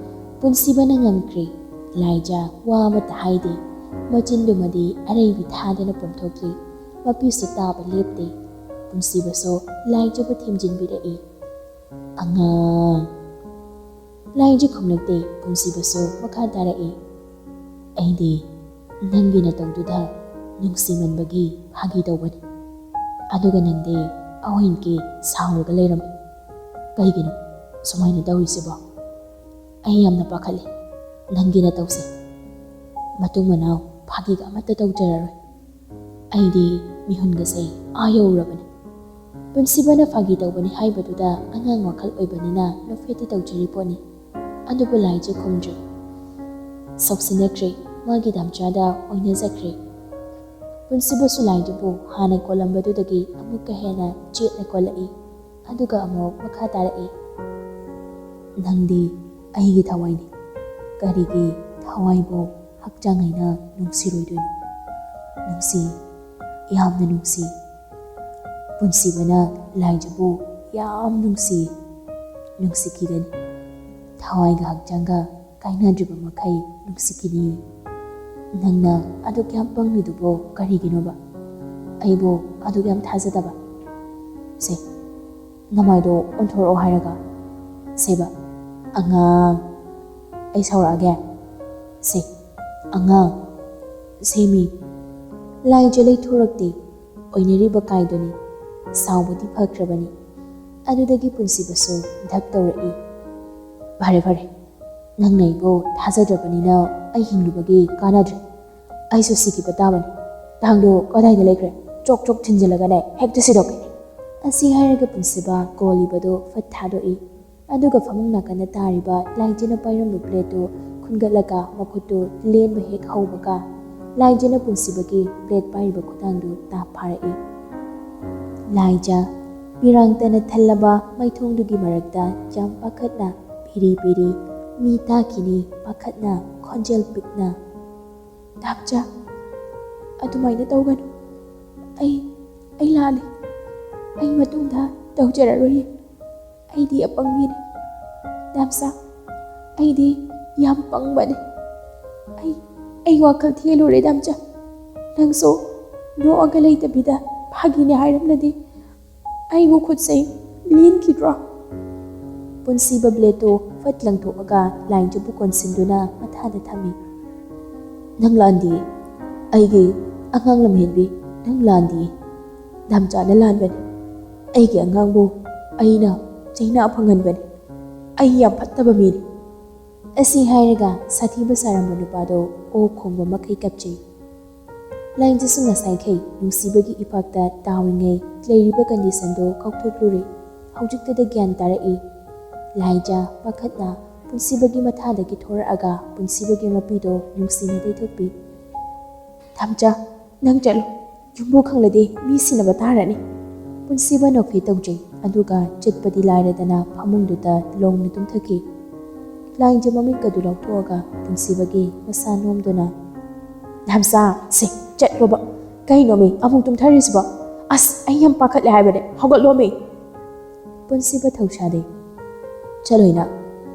ꯄꯨꯟꯁꯤꯕꯅ ꯉꯝꯈ꯭ꯔꯦ꯫ ꯂꯥꯏꯖ ꯋꯥ ꯑꯃꯠꯇ ꯍꯥꯏꯗꯦ꯫ ꯃꯆꯤꯟꯗꯨꯃꯗꯤ ꯑꯔꯩꯕꯤ ꯊꯥꯗꯅ ꯄꯣꯝꯊꯣꯛꯂꯤ꯫ ꯃꯄꯤꯁꯨ ꯇꯥꯕ ꯂꯦꯞꯇꯦ꯫ ꯄꯨꯟꯁꯤꯕꯁꯨ ꯂꯥꯏꯖꯕꯨ ꯊꯦꯝꯖꯤꯟꯕꯤꯔꯛꯏ꯫ "ꯑꯉꯥꯡ!" ꯂꯥꯏꯖ ꯈꯨꯝꯂꯛꯇꯦ꯫ ꯄꯨꯟꯁꯤꯕꯁꯨ ꯃꯈꯥ ꯇꯥꯔꯛꯏ, "ꯑꯩꯗꯤ ꯅꯪꯒꯤ ꯅꯇꯧꯗꯨꯗ ꯅꯨꯡꯁꯤꯃꯟꯕꯒꯤ ꯐꯥꯒꯤ ꯇꯧꯕꯅꯤ꯫ ꯑꯗꯨꯒ ꯅꯪꯗꯤ ꯑꯍꯣꯏꯟꯀꯤ ꯁꯥꯎꯔꯒ ꯂꯩꯔꯝꯃꯤ꯫ ꯀꯩꯒꯤꯅꯣ ꯁꯨꯃꯥꯏꯅ ꯇꯧꯔꯤꯁꯤꯕꯣ? ꯑꯩ ꯌꯥꯝꯅ ꯄꯥꯈꯠꯂꯤ ꯅꯪꯒꯤ ꯅꯇꯧꯁꯦ꯫ ꯃꯇꯨꯡ ꯃꯅꯥꯎ ꯐꯥꯒꯤꯒ ꯑꯃꯠꯇ ꯇꯧꯖꯔꯔꯣꯏ꯫ ꯑꯩꯗꯤ ꯃꯤꯍꯨꯟꯒꯁꯦ ꯑꯥ ꯌꯧꯔꯕꯅꯤ꯫" ꯄꯨꯟꯁꯤꯕꯅ ꯐꯥꯒꯤ ꯇꯧꯕꯅꯤ ꯍꯥꯏꯕꯗꯨꯗ ꯑꯉꯥꯡ ꯋꯥꯈꯜ ꯑꯣꯏꯕꯅꯤꯅ ꯅꯣꯛꯐꯦꯠꯇꯤ ꯇꯧꯖꯔꯤ ꯄꯣꯠꯅꯤ꯫ ꯑꯗꯨꯕꯨ ꯂꯥꯏꯖ ꯈꯨꯝꯗ꯭ꯔꯦ꯫ ꯁꯥꯎꯁꯤꯟꯅꯈ꯭ꯔꯦ꯫ ꯃꯥꯒꯤ ꯗꯥꯝꯆꯥꯗ ꯑꯣꯏꯅꯖꯈ꯭ꯔꯦ꯫ ꯄꯨꯟꯁꯤꯕꯁꯨ ꯂꯥꯏꯖꯕꯨ ꯍꯥꯟꯅ ꯀꯣꯜꯂꯝꯕꯗꯨꯗꯒꯤ ꯑꯃꯨꯛꯀ ꯍꯦꯟꯅ ꯆꯦꯠꯅ ꯀꯣꯜꯂꯛꯏ꯫ ꯑꯗꯨꯒ ꯑꯃꯨꯛ ꯃꯈꯥ ꯇꯥꯔꯛꯏ, "ꯅꯪꯗꯤ ꯑꯩꯒꯤ ꯊꯋꯥꯏꯅꯤ, ꯀꯔꯤꯒꯤ ꯊꯋꯥꯏꯕꯨ ꯍꯛꯆꯥꯡ ꯍꯥꯏꯅ ꯅꯨꯡꯁꯤꯔꯣꯏꯗꯣꯏꯅꯣ? ꯅꯨꯡꯁꯤ, ꯌꯥꯝꯅ ꯅꯨꯡꯁꯤ꯫" ꯄꯨꯟꯁꯤꯕꯅ ꯂꯥꯏꯖꯕꯨ ꯌꯥꯝ ꯅꯨꯡꯁꯤ, ꯅꯨꯡꯁꯤꯈꯤꯒꯅꯤ꯫ ꯊꯋꯥꯏꯒ ꯍꯛꯆꯥꯡꯒ ꯀꯥꯏꯅꯗ꯭ꯔꯤꯕ ꯃꯈꯩ ꯅꯨꯡꯁꯤꯈꯤꯅꯤ꯫ "ꯅꯪꯅ ꯑꯗꯨꯛ ꯌꯥꯝ ꯄꯪꯂꯤꯗꯨꯕꯨ ꯀꯔꯤꯒꯤꯅꯣꯕ? ꯑꯩꯕꯨ ꯑꯗꯨꯛ ꯌꯥꯝ ꯊꯥꯖꯗꯕ? ꯁꯦ, ꯅꯃꯥꯏꯗꯣ ꯑꯣꯟꯊꯣꯔꯛꯑꯣ ꯍꯥꯏꯔꯒ꯫ ꯁꯦꯕ, ꯑꯉꯥꯡ, ꯑꯩ ꯁꯥꯎꯔꯛꯑꯒꯦ꯫ ꯁꯦ, ꯑꯉꯥꯡ, ꯁꯦ ꯃꯤ, ꯂꯥꯏꯖ ꯂꯩꯊꯣꯔꯛꯇꯦ꯫ ꯑꯣꯏꯅꯔꯤꯕ ꯀꯥꯏꯗꯨꯅꯤ꯫ ꯁꯥꯎꯕꯗꯤ ꯐꯈ꯭ꯔꯕꯅꯤ꯫" ꯑꯗꯨꯗꯒꯤ ꯄꯨꯟꯁꯤꯕꯁꯨ ꯙꯛ ꯇꯧꯔꯛꯏ꯫ "ꯐꯔꯦ, ꯐꯔꯦ, ꯅꯪꯅ ꯑꯩꯕꯨ ꯊꯥꯖꯗ꯭ꯔꯕꯅꯤꯅ ꯑꯩ ꯍꯤꯡꯂꯨꯕꯒꯤ ꯀꯥꯟꯅꯗ꯭ꯔꯦ꯫ ꯑꯩꯁꯨ ꯁꯤꯈꯤꯕ ꯇꯥꯕꯅꯤ꯫ ꯊꯥꯡꯗꯣ ꯀꯗꯥꯏꯗ ꯂꯩꯈ꯭ꯔꯦ? ꯆꯣꯛ ꯆꯣꯛ ꯊꯤꯟꯖꯤꯜꯂꯒꯅꯦ ꯍꯦꯛꯇ ꯁꯤꯗꯣꯛꯀꯦ꯫" ꯑꯁꯤ ꯍꯥꯏꯔꯒ ꯄꯨꯟꯁꯤꯕ ꯀꯣꯜꯂꯤꯕꯗꯣ ꯐꯠ ꯊꯥꯗꯣꯛꯏ꯫ ꯑꯗꯨꯒ ꯐꯃꯨꯡ ꯅꯥꯀꯟꯗ ꯇꯥꯔꯤꯕ ꯂꯥꯏꯖꯅ ꯄꯥꯏꯔꯝꯕ ꯕ꯭ꯂꯦꯗꯇꯨ ꯈꯨꯟꯒꯠꯂꯒ ꯃꯈꯨꯠꯇꯨ ꯂꯦꯟꯕ ꯍꯦꯛ ꯍꯧꯕꯒ, ꯂꯥꯏꯖꯅ ꯄꯨꯟꯁꯤꯕꯒꯤ ꯕ꯭ꯂꯦꯗ ꯄꯥꯏꯔꯤꯕ ꯈꯨꯗꯥꯡꯗꯨ ꯇꯥꯞ ꯐꯥꯔꯛꯏ꯫ ꯂꯥꯏꯖ, ꯄꯤꯔꯥꯡꯇꯅ ꯊꯜꯂꯕ ꯃꯩꯊꯣꯡꯗꯨꯒꯤ ꯃꯔꯛꯇ ꯌꯥꯝ ꯄꯥꯈꯠꯅ ꯄꯤꯔꯤ ꯄꯤꯔꯤ, ꯃꯤ ꯇꯥꯈꯤꯅꯤ ꯄꯥꯈꯠꯅ ꯈꯣꯟꯖꯦꯜ ꯄꯤꯛꯅ, "ꯗꯥꯝꯆꯥ, ꯑꯗꯨꯃꯥꯏꯅ ꯇꯧꯒꯅꯨ꯫ ꯑꯩ, ꯑꯩ ꯂꯥꯜꯂꯦ꯫ ꯑꯩ ꯃꯇꯨꯡꯗ ꯇꯧꯖꯔꯔꯣꯏꯌꯦ꯫ ꯑꯩꯗꯤ ꯑꯄꯪꯕꯤꯅꯤ꯫ ꯗꯥꯝꯆꯥ, ꯑꯩꯗꯤ ꯌꯥꯝ ꯄꯪꯕꯅꯤ꯫ ꯑꯩ, ꯑꯩ ꯋꯥꯈꯜ ꯊꯦꯜꯂꯨꯔꯦ, ꯗꯥꯝꯆꯥ꯫ ꯅꯪꯁꯨ ꯅꯣꯛꯑꯒ ꯂꯩꯇꯕꯤꯗ ꯐꯥꯒꯤꯅꯦ ꯍꯥꯏꯔꯝꯂꯗꯤ ꯑꯩꯕꯨ ꯈꯨꯠꯁꯦ ꯂꯦꯟꯈꯤꯗ꯭ꯔꯣ?" ꯄꯨꯟꯁꯤꯕ ꯕ꯭ꯂꯦꯗꯇꯨ ꯐꯠ ꯂꯪꯊꯣꯛꯑꯒ ꯂꯥꯏꯖꯕꯨ ꯀꯣꯟꯁꯤꯟꯗꯨꯅ ꯃꯊꯥꯗ ꯊꯝꯃꯤ꯫ "ꯅꯪ ꯂꯥꯟꯗꯤꯌꯦ꯫ ꯑꯩꯒꯤ ꯑꯉꯥꯡ ꯂꯝꯍꯦꯟꯕꯤ, ꯅꯪ ꯂꯥꯟꯗꯤꯌꯦ꯫ ꯗꯥꯝꯆꯥꯅ ꯂꯥꯟꯕꯅꯤ꯫ ꯑꯩꯒꯤ ꯑꯉꯥꯡꯕꯨ ꯑꯩꯅ ꯆꯩꯅꯥ ꯐꯪꯍꯟꯕꯅꯤ꯫ ꯑꯩ ꯌꯥꯝ ꯐꯠꯇꯕ ꯃꯤꯅꯤ꯫" ꯑꯁꯤ ꯍꯥꯏꯔꯒ ꯁꯥꯊꯤꯕ ꯁꯥꯔꯝꯕ ꯅꯨꯄꯥꯗꯣ ꯑꯣꯛ ꯈꯣꯡꯕ ꯃꯈꯩ ꯀꯞꯆꯩ꯫ ꯂꯥꯏꯖꯁꯨ ꯉꯁꯥꯏꯈꯩ ꯅꯨꯡꯁꯤꯕꯒꯤ ꯏꯄꯥꯛꯇ ꯇꯥꯎꯔꯤꯉꯩ ꯂꯩꯔꯤꯕ ꯀꯟꯗꯤꯁꯟꯗꯣ ꯀꯥꯎꯊꯣꯛꯂꯨꯔꯦ꯫ ꯍꯧꯖꯤꯛꯇꯗ ꯒ꯭ꯌꯥꯟ ꯇꯥꯔꯛꯏ꯫ ꯂꯥꯏꯖ ꯄꯥꯈꯠꯅ ꯄꯨꯟꯁꯤꯕꯒꯤ ꯃꯊꯥꯗꯒꯤ ꯊꯣꯔꯛꯑꯒ ꯄꯨꯟꯁꯤꯕꯒꯤ ꯃꯄꯤꯗꯣ ꯅꯨꯡꯁꯤꯅ ꯇꯩꯊꯣꯛꯄꯤ꯫ "ꯗꯥꯝꯆꯥ, "ꯅꯪ ꯆꯠꯂꯣ, ꯌꯨꯝꯕꯨ ꯈꯪꯂꯗꯤ ꯃꯤ ꯁꯤꯟꯅꯕ ꯇꯥꯔꯅꯤ꯫" ꯄꯨꯟꯁꯤꯕ ꯅꯣꯛꯐꯦ ꯇꯧꯖꯩ, ꯑꯗꯨꯒ ꯆꯠꯄꯗꯤ ꯂꯥꯏꯔꯗꯅ ꯐꯃꯨꯡꯗꯨꯗ ꯂꯣꯡꯅ ꯇꯨꯝꯊꯈꯤ꯫ ꯂꯥꯏꯟꯁꯦ ꯃꯃꯤꯠꯀꯗꯨ ꯂꯧꯊꯣꯛꯑꯒ ꯄꯨꯟꯁꯤꯕꯒꯤ ꯃꯁꯥ ꯅꯣꯝꯗꯨꯅ, "ꯅꯍꯝꯆꯥ, ꯁꯦ, ꯆꯠꯂꯣꯕ꯫ ꯀꯩꯅꯣꯃꯤ ꯑꯃꯨꯛ ꯇꯨꯝꯊꯔꯤꯁꯤꯕꯣ? ꯑꯁ, ꯑꯩ ꯌꯥꯝ ꯄꯥꯈꯠꯂꯦ ꯍꯥꯏꯕꯅꯦ, ꯍꯧꯒꯠꯂꯣꯃꯤ!" ꯄꯨꯟꯁꯤꯕ ꯊꯧꯁꯥꯗꯦ꯫ "ꯆꯠꯂꯣꯏꯅ,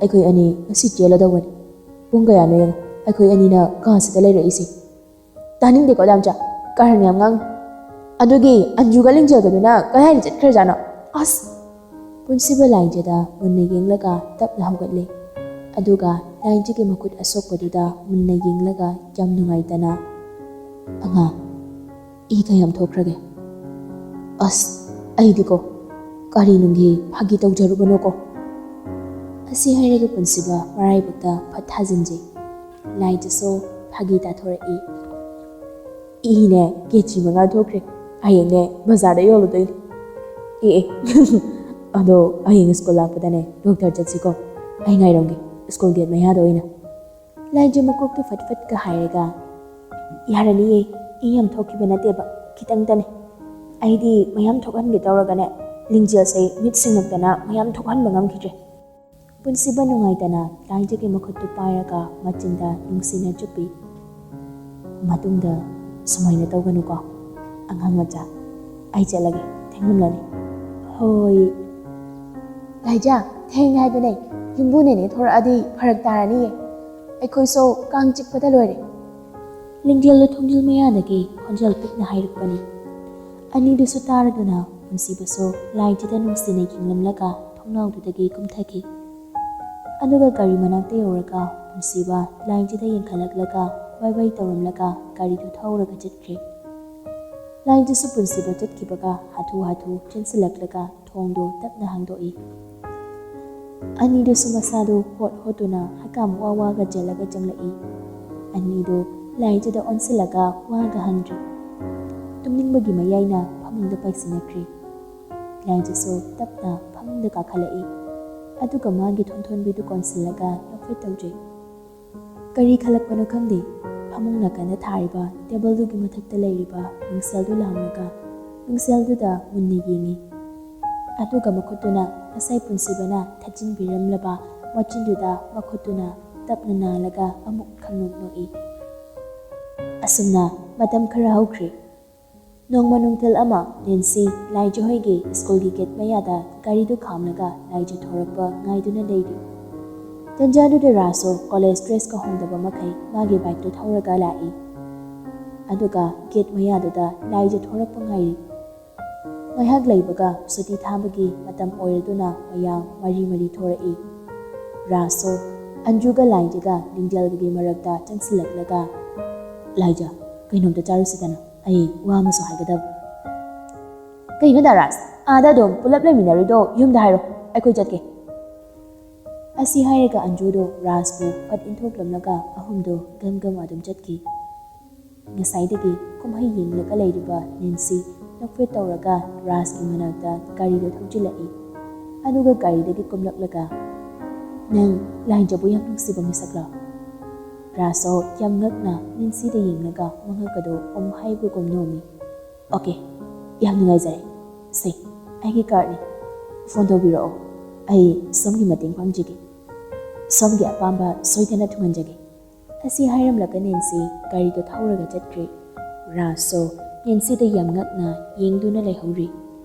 ꯑꯩꯈꯣꯏ ꯑꯅꯤ ꯉꯁꯤ ꯆꯦꯜꯂꯗꯧꯕꯅꯤ꯫ ꯄꯨꯡ ꯀꯌꯥꯅꯣ ꯌꯦꯡꯉꯨ, ꯑꯩꯈꯣꯏ ꯑꯅꯤꯅ ꯀꯥꯁꯤꯗ ꯂꯩꯔꯛꯏꯁꯦ꯫ ꯇꯥꯅꯤꯡꯗꯦꯀꯣ, ꯗꯥꯝꯆꯥ, ꯀꯔꯟ ꯌꯥꯝ ꯉꯥꯡ꯫ ꯑꯗꯨꯒꯤ ꯑꯟꯖꯨꯒ ꯂꯤꯡꯖꯦꯜꯒꯗꯨꯅ ꯀꯗꯥꯏꯗ ꯆꯠꯈ꯭ꯔꯖꯥꯠꯅꯣ? ꯑꯁ!" ꯄꯨꯟꯁꯤꯕ ꯂꯥꯏꯟꯁꯤꯗ ꯃꯨꯟꯅ ꯌꯦꯡꯂꯒ ꯇꯞꯅ ꯍꯧꯒꯠꯂꯦ꯫ ꯑꯗꯨꯒ ꯂꯥꯏꯟꯁꯤꯒꯤ ꯃꯈꯨꯠ ꯑꯁꯣꯛꯄꯗꯨꯗ ꯃꯨꯟꯅ ꯌꯦꯡꯂꯒ ꯌꯥꯝ ꯅꯨꯡꯉꯥꯏꯇꯅ, "ꯑꯉꯥꯡ, ꯏ ꯀꯌꯥꯝ ꯊꯣꯛꯈ꯭ꯔꯒꯦ? ꯑꯁ, ꯑꯩꯗꯤꯀꯣ, ꯀꯔꯤ ꯅꯨꯡꯒꯤ ꯐꯥꯒꯤ ꯇꯧꯖꯔꯨꯕꯅꯣꯀꯣ?" ꯑꯁꯤ ꯍꯥꯏꯔꯒ ꯄꯨꯟꯁꯤꯕ ꯃꯔꯥꯏꯕꯛꯇ ꯐꯠ ꯊꯥꯖꯤꯟꯖꯩ꯫ ꯂꯥꯏꯗꯨꯁꯨ ꯐꯥꯒꯤ ꯇꯥꯊꯣꯔꯛꯏ꯫ "ꯏꯅꯦ, ꯀꯦꯖꯤ ꯃꯉꯥ ꯊꯣꯛꯈ꯭ꯔꯦ꯫ ꯍꯌꯦꯡꯅꯦ ꯕꯖꯥꯔꯗ ꯌꯣꯜꯂꯨꯗꯣꯏꯅꯦ꯫" "ꯑꯦ, ꯑꯦ, ꯑꯗꯣ ꯍꯌꯦꯡ ꯁ꯭ꯀꯨꯜ ꯂꯥꯛꯄꯗꯅꯦ ꯗꯣꯛꯇꯔ ꯆꯠꯁꯤꯀꯣ꯫ ꯑꯩ ꯉꯥꯏꯔꯝꯒꯦ ꯁ꯭ꯀꯨꯜ ꯒꯦꯠ ꯃꯌꯥꯗ ꯑꯣꯏꯅ꯫" ꯂꯥꯏꯖ ꯃꯀꯣꯛꯇꯨ ꯐꯠ ꯐꯠꯀ ꯍꯥꯏꯔꯒ, "ꯌꯥꯔꯅꯤꯌꯦ, ꯏ ꯌꯥꯝ ꯊꯣꯛꯈꯤꯕ ꯅꯠꯇꯦꯕ, ꯈꯤꯇꯪꯇꯅꯦ꯫ ꯑꯩꯗꯤ ꯃꯌꯥꯝ ꯊꯣꯛꯍꯟꯒꯦ ꯇꯧꯔꯒꯅꯦ, ꯂꯤꯡꯖꯦꯜꯁꯦ ꯃꯤꯠ ꯁꯤꯡꯉꯛꯇꯅ ꯃꯌꯥꯝ ꯊꯣꯛꯍꯟꯕ ꯉꯝꯈꯤꯗ꯭ꯔꯦ꯫" ꯄꯨꯟꯁꯤꯕ ꯅꯨꯡꯉꯥꯏꯇꯅ ꯂꯥꯏꯖꯒꯤ ꯃꯈꯨꯠꯇꯨ ꯄꯥꯏꯔꯒ ꯃꯆꯤꯟꯗ ꯅꯨꯡꯁꯤꯅ ꯆꯨꯞꯄꯤ꯫ "ꯃꯇꯨꯡꯗ ꯁꯨꯃꯥꯏꯅ ꯇꯧꯒꯅꯨꯀꯣ, ꯑꯉꯥꯡ ꯃꯆꯥ꯫ ꯑꯩ ꯆꯠꯂꯒꯦ, ꯊꯦꯡꯂꯝꯂꯅꯤ꯫" "ꯍꯣꯏ꯫" "ꯂꯥꯏꯖ, ꯊꯦꯡꯉꯦ ꯍꯥꯏꯗꯨꯅꯦ, ꯌꯨꯝꯕꯨ ꯅꯦꯅꯦ ꯊꯣꯔꯛꯑꯗꯤ ꯐꯔꯛ ꯇꯥꯔꯅꯤꯌꯦ꯫ ꯑꯩꯈꯣꯏꯁꯨ ꯀꯥꯡ ꯆꯤꯛꯄꯗ ꯂꯣꯏꯔꯦ꯫" ꯂꯤꯡꯖꯦꯜꯗ ꯊꯣꯡꯖꯤꯜ ꯃꯌꯥꯗꯒꯤ ꯈꯣꯟꯖꯦꯜ ꯄꯤꯛꯅ ꯍꯥꯏꯔꯛꯄꯅꯤ꯫ ꯑꯅꯤꯗꯨꯁꯨ ꯇꯥꯔꯗꯨꯅ ꯄꯨꯟꯁꯤꯕꯁꯨ ꯂꯥꯏꯖꯗ ꯅꯨꯡꯁꯤꯅ ꯌꯦꯡꯂꯝꯂꯒ ꯊꯣꯡꯅꯥꯎꯗꯨꯗꯒꯤ ꯀꯨꯝꯊꯈꯤ꯫ ꯑꯗꯨꯒ ꯒꯥꯔꯤ ꯃꯅꯥꯛꯇ ꯌꯧꯔꯒ ꯄꯨꯟꯁꯤꯕ ꯂꯥꯏꯖꯗ ꯌꯦꯡꯈꯠꯂꯛꯂꯒ ꯋꯥꯏ ꯋꯥꯏ ꯇꯧꯔꯝꯂꯒ ꯒꯥꯔꯤꯗꯨ ꯊꯧꯔꯒ ꯆꯠꯈ꯭ꯔꯦ꯫ ꯂꯥꯏꯖꯁꯨ ꯄꯨꯟꯁꯤꯕ ꯆꯠꯈꯤꯕꯒ ꯍꯥꯊꯨ ꯍꯥꯊꯨ ꯆꯦꯟꯁꯤꯜꯂꯛꯂꯒ ꯊꯣꯡꯗꯨ ꯇꯞꯅ ꯍꯥꯡꯗꯣꯛꯏ꯫ ꯑꯅꯤꯗꯨꯁꯨ ꯃꯁꯥꯗꯨ ꯍꯣꯠ ꯍꯣꯠꯇꯨꯅ ꯍꯛꯀꯥꯝ ꯋꯥ ꯋꯥꯒ ꯆꯦꯜꯂꯒ ꯆꯪꯂꯛꯏ꯫ ꯑꯅꯤꯗꯨ ꯂꯥꯏꯖꯗ ꯑꯣꯟꯁꯤꯜꯂꯒ ꯋꯥꯒ ꯍꯪꯗ꯭ꯔꯤ꯫ ꯇꯨꯝꯅꯤꯡꯕꯒꯤ ꯃꯌꯥꯏꯅ ꯐꯃꯨꯡꯗ ꯄꯥꯏꯁꯤꯟꯅꯈ꯭ꯔꯦ꯫ ꯂꯥꯏꯖꯁꯨ ꯇꯞꯅ ꯐꯃꯨꯡꯗ ꯀꯥꯈꯠꯂꯛꯏ꯫ ꯑꯗꯨꯒ ꯃꯥꯒꯤ ꯊꯣꯟꯊꯣꯟꯕꯤꯗꯨ ꯀꯣꯟꯁꯤꯜꯂꯒ ꯅꯣꯛꯐꯦꯠ ꯇꯧꯖꯩ꯫ ꯀꯔꯤ ꯈꯜꯂꯛꯄꯅꯣ ꯈꯪꯗꯦ, ꯑꯃꯨꯛ ꯅꯥꯀꯟꯗ ꯊꯥꯔꯤꯕ ꯇꯦꯕꯜꯗꯨꯒꯤ ꯃꯊꯛꯇ ꯂꯩꯔꯤꯕ ꯃꯤꯡꯁꯦꯜꯗꯨ ꯂꯥꯝꯂꯒ ꯃꯤꯡꯁꯦꯜꯗꯨꯗ ꯃꯨꯟꯅ ꯌꯦꯡꯏ꯫ ꯑꯗꯨꯒ ꯃꯈꯨꯠꯇꯨꯅ ꯉꯁꯥꯏ ꯄꯨꯟꯁꯤꯕꯅ ꯊꯠꯆꯤꯟꯕꯤꯔꯝꯂꯕ ꯃꯆꯤꯟꯗꯨꯗ ꯃꯈꯨꯠꯇꯨꯅ ꯇꯞꯅ ꯅꯥꯜꯂꯒ ꯑꯃꯨꯛ ꯈꯪꯅꯣꯛ ꯅꯣꯛꯏ꯫ ꯑꯁꯨꯝꯅ ꯃꯇꯝ ꯈꯔ ꯍꯧꯈ꯭ꯔꯦ꯫ ꯅꯣꯡꯃ ꯅꯨꯡꯊꯤꯜ ꯑꯃ ꯅꯦꯟꯁꯤ ꯂꯥꯏꯖ ꯍꯣꯏꯒꯤ ꯁ꯭ꯀꯨꯜꯒꯤ ꯒꯦꯠ ꯃꯌꯥꯗ ꯒꯥꯔꯤꯗꯨ ꯈꯥꯝꯂꯒ ꯂꯥꯏꯖ ꯊꯣꯔꯛꯄ ꯉꯥꯏꯗꯨꯅ ꯂꯩꯔꯤ꯫ ꯇꯟꯖꯥꯗꯨꯗ ꯔꯥꯖꯁꯨ ꯀꯣꯂꯦꯖ ꯗ꯭ꯔꯦꯁꯀ ꯍꯣꯡꯗꯕ ꯃꯈꯩ ꯃꯥꯒꯤ ꯕꯥꯏꯛꯇꯨ ꯊꯧꯔꯒ ꯂꯥꯛꯏ꯫ ꯑꯗꯨꯒ ꯒꯦꯠ ꯃꯌꯥꯗꯨꯗ ꯂꯥꯏꯖ ꯊꯣꯔꯛꯄ ꯉꯥꯏꯔꯤ꯫ ꯉꯥꯏꯍꯥꯛ ꯂꯩꯕꯒ ꯁꯨꯇꯤ ꯊꯥꯕꯒꯤ ꯃꯇꯝ ꯑꯣꯏꯔꯗꯨꯅ ꯃꯌꯥꯝ ꯃꯔꯤ ꯃꯔꯤ ꯊꯣꯔꯛꯏ꯫ ꯔꯥꯖꯁꯨ ꯑꯟꯖꯨꯒ ꯂꯥꯏꯖꯒ ꯂꯤꯡꯖꯦꯜꯒꯒꯤ ꯃꯔꯛꯇ ꯆꯪꯁꯤꯜꯂꯛꯂꯒ, "ꯂꯥꯏꯖ, ꯀꯩꯅꯣꯝꯇ ꯆꯥꯔꯨꯁꯤꯗꯅ, ꯑꯩ ꯋꯥ ꯑꯃꯁꯨ ꯍꯥꯏꯒꯗꯕ꯫" "ꯀꯩꯅꯣ ꯗꯥ ꯔꯥꯖ, ꯑꯥꯗ ꯑꯗꯨꯝ ꯄꯨꯂꯞ ꯂꯩꯃꯤꯟꯅꯔꯤꯗꯣ ꯌꯨꯝꯗ ꯍꯥꯏꯔꯣ, ꯑꯩꯈꯣꯏ ꯆꯠꯀꯦ꯫" ꯑꯁꯤ ꯍꯥꯏꯔꯒ ꯑꯟꯖꯨꯗꯣ ꯔꯥꯖꯄꯨ ꯐꯠ ꯏꯟꯊꯣꯛꯂꯝꯂꯒ ꯑꯍꯨꯝꯗꯣ ꯒꯝ ꯒꯝ ꯑꯗꯨꯝ ꯆꯠꯈꯤ꯫ ꯉꯁꯥꯏꯗꯒꯤ ꯀꯨꯝꯍꯩ ꯌꯦꯡꯂꯒ ꯂꯩꯔꯤꯕ ꯅꯦꯟꯁꯤ ꯅꯣꯛꯐꯦꯠ ꯇꯧꯔꯒ ꯔꯥꯖꯀꯤ ꯃꯅꯥꯛꯇ ꯒꯥꯔꯤꯗꯣ ꯊꯧꯖꯤꯜꯂꯛꯏ꯫ ꯑꯗꯨꯒ ꯒꯥꯔꯤꯗꯒꯤ ꯀꯨꯝꯂꯛꯂꯒ, "ꯅꯪ ꯂꯥꯏꯖꯕꯨ ꯌꯥꯝ ꯅꯨꯡꯁꯤꯕ ꯃꯤꯁꯛꯂꯣ?" ꯔꯥꯖꯁꯨ ꯌꯥꯝ ꯉꯛꯅ ꯅꯦꯟꯁꯤꯗ ꯌꯦꯡꯂꯒ ꯃꯉꯛ ꯑꯗꯨ ꯎꯝ ꯍꯥꯏꯕꯒꯨꯝ ꯅꯣꯝꯃꯤ꯫ "ꯑꯣꯀꯦ, ꯌꯥꯝ ꯅꯨꯡꯉꯥꯏꯖꯔꯦ꯫ ꯁꯦ, ꯑꯩꯒꯤ ꯀꯥꯔꯠꯅꯤ꯫ ꯐꯣꯟ ꯇꯧꯕꯤꯔꯛꯑꯣ꯫ ꯑꯩ ꯁꯣꯝꯒꯤ ꯃꯇꯦꯡ ꯄꯥꯡꯖꯒꯦ꯫ ꯁꯣꯝꯒꯤ ꯑꯄꯥꯝꯕ ꯁꯣꯏꯗꯅ ꯊꯨꯡꯍꯟꯖꯒꯦ꯫" ꯑꯁꯤ ꯍꯥꯏꯔꯝꯂꯒ ꯅꯦꯟꯁꯤ ꯒꯥꯔꯤꯗꯣ ꯊꯧꯔꯒ ꯆꯠꯈ꯭ꯔꯦ꯫ ꯔꯥꯖꯁꯨ ꯅꯦꯟꯁꯤꯗ ꯌꯥꯝ ꯉꯛꯅ ꯌꯦꯡꯗꯨꯅ ꯂꯩꯍꯧꯔꯤ꯫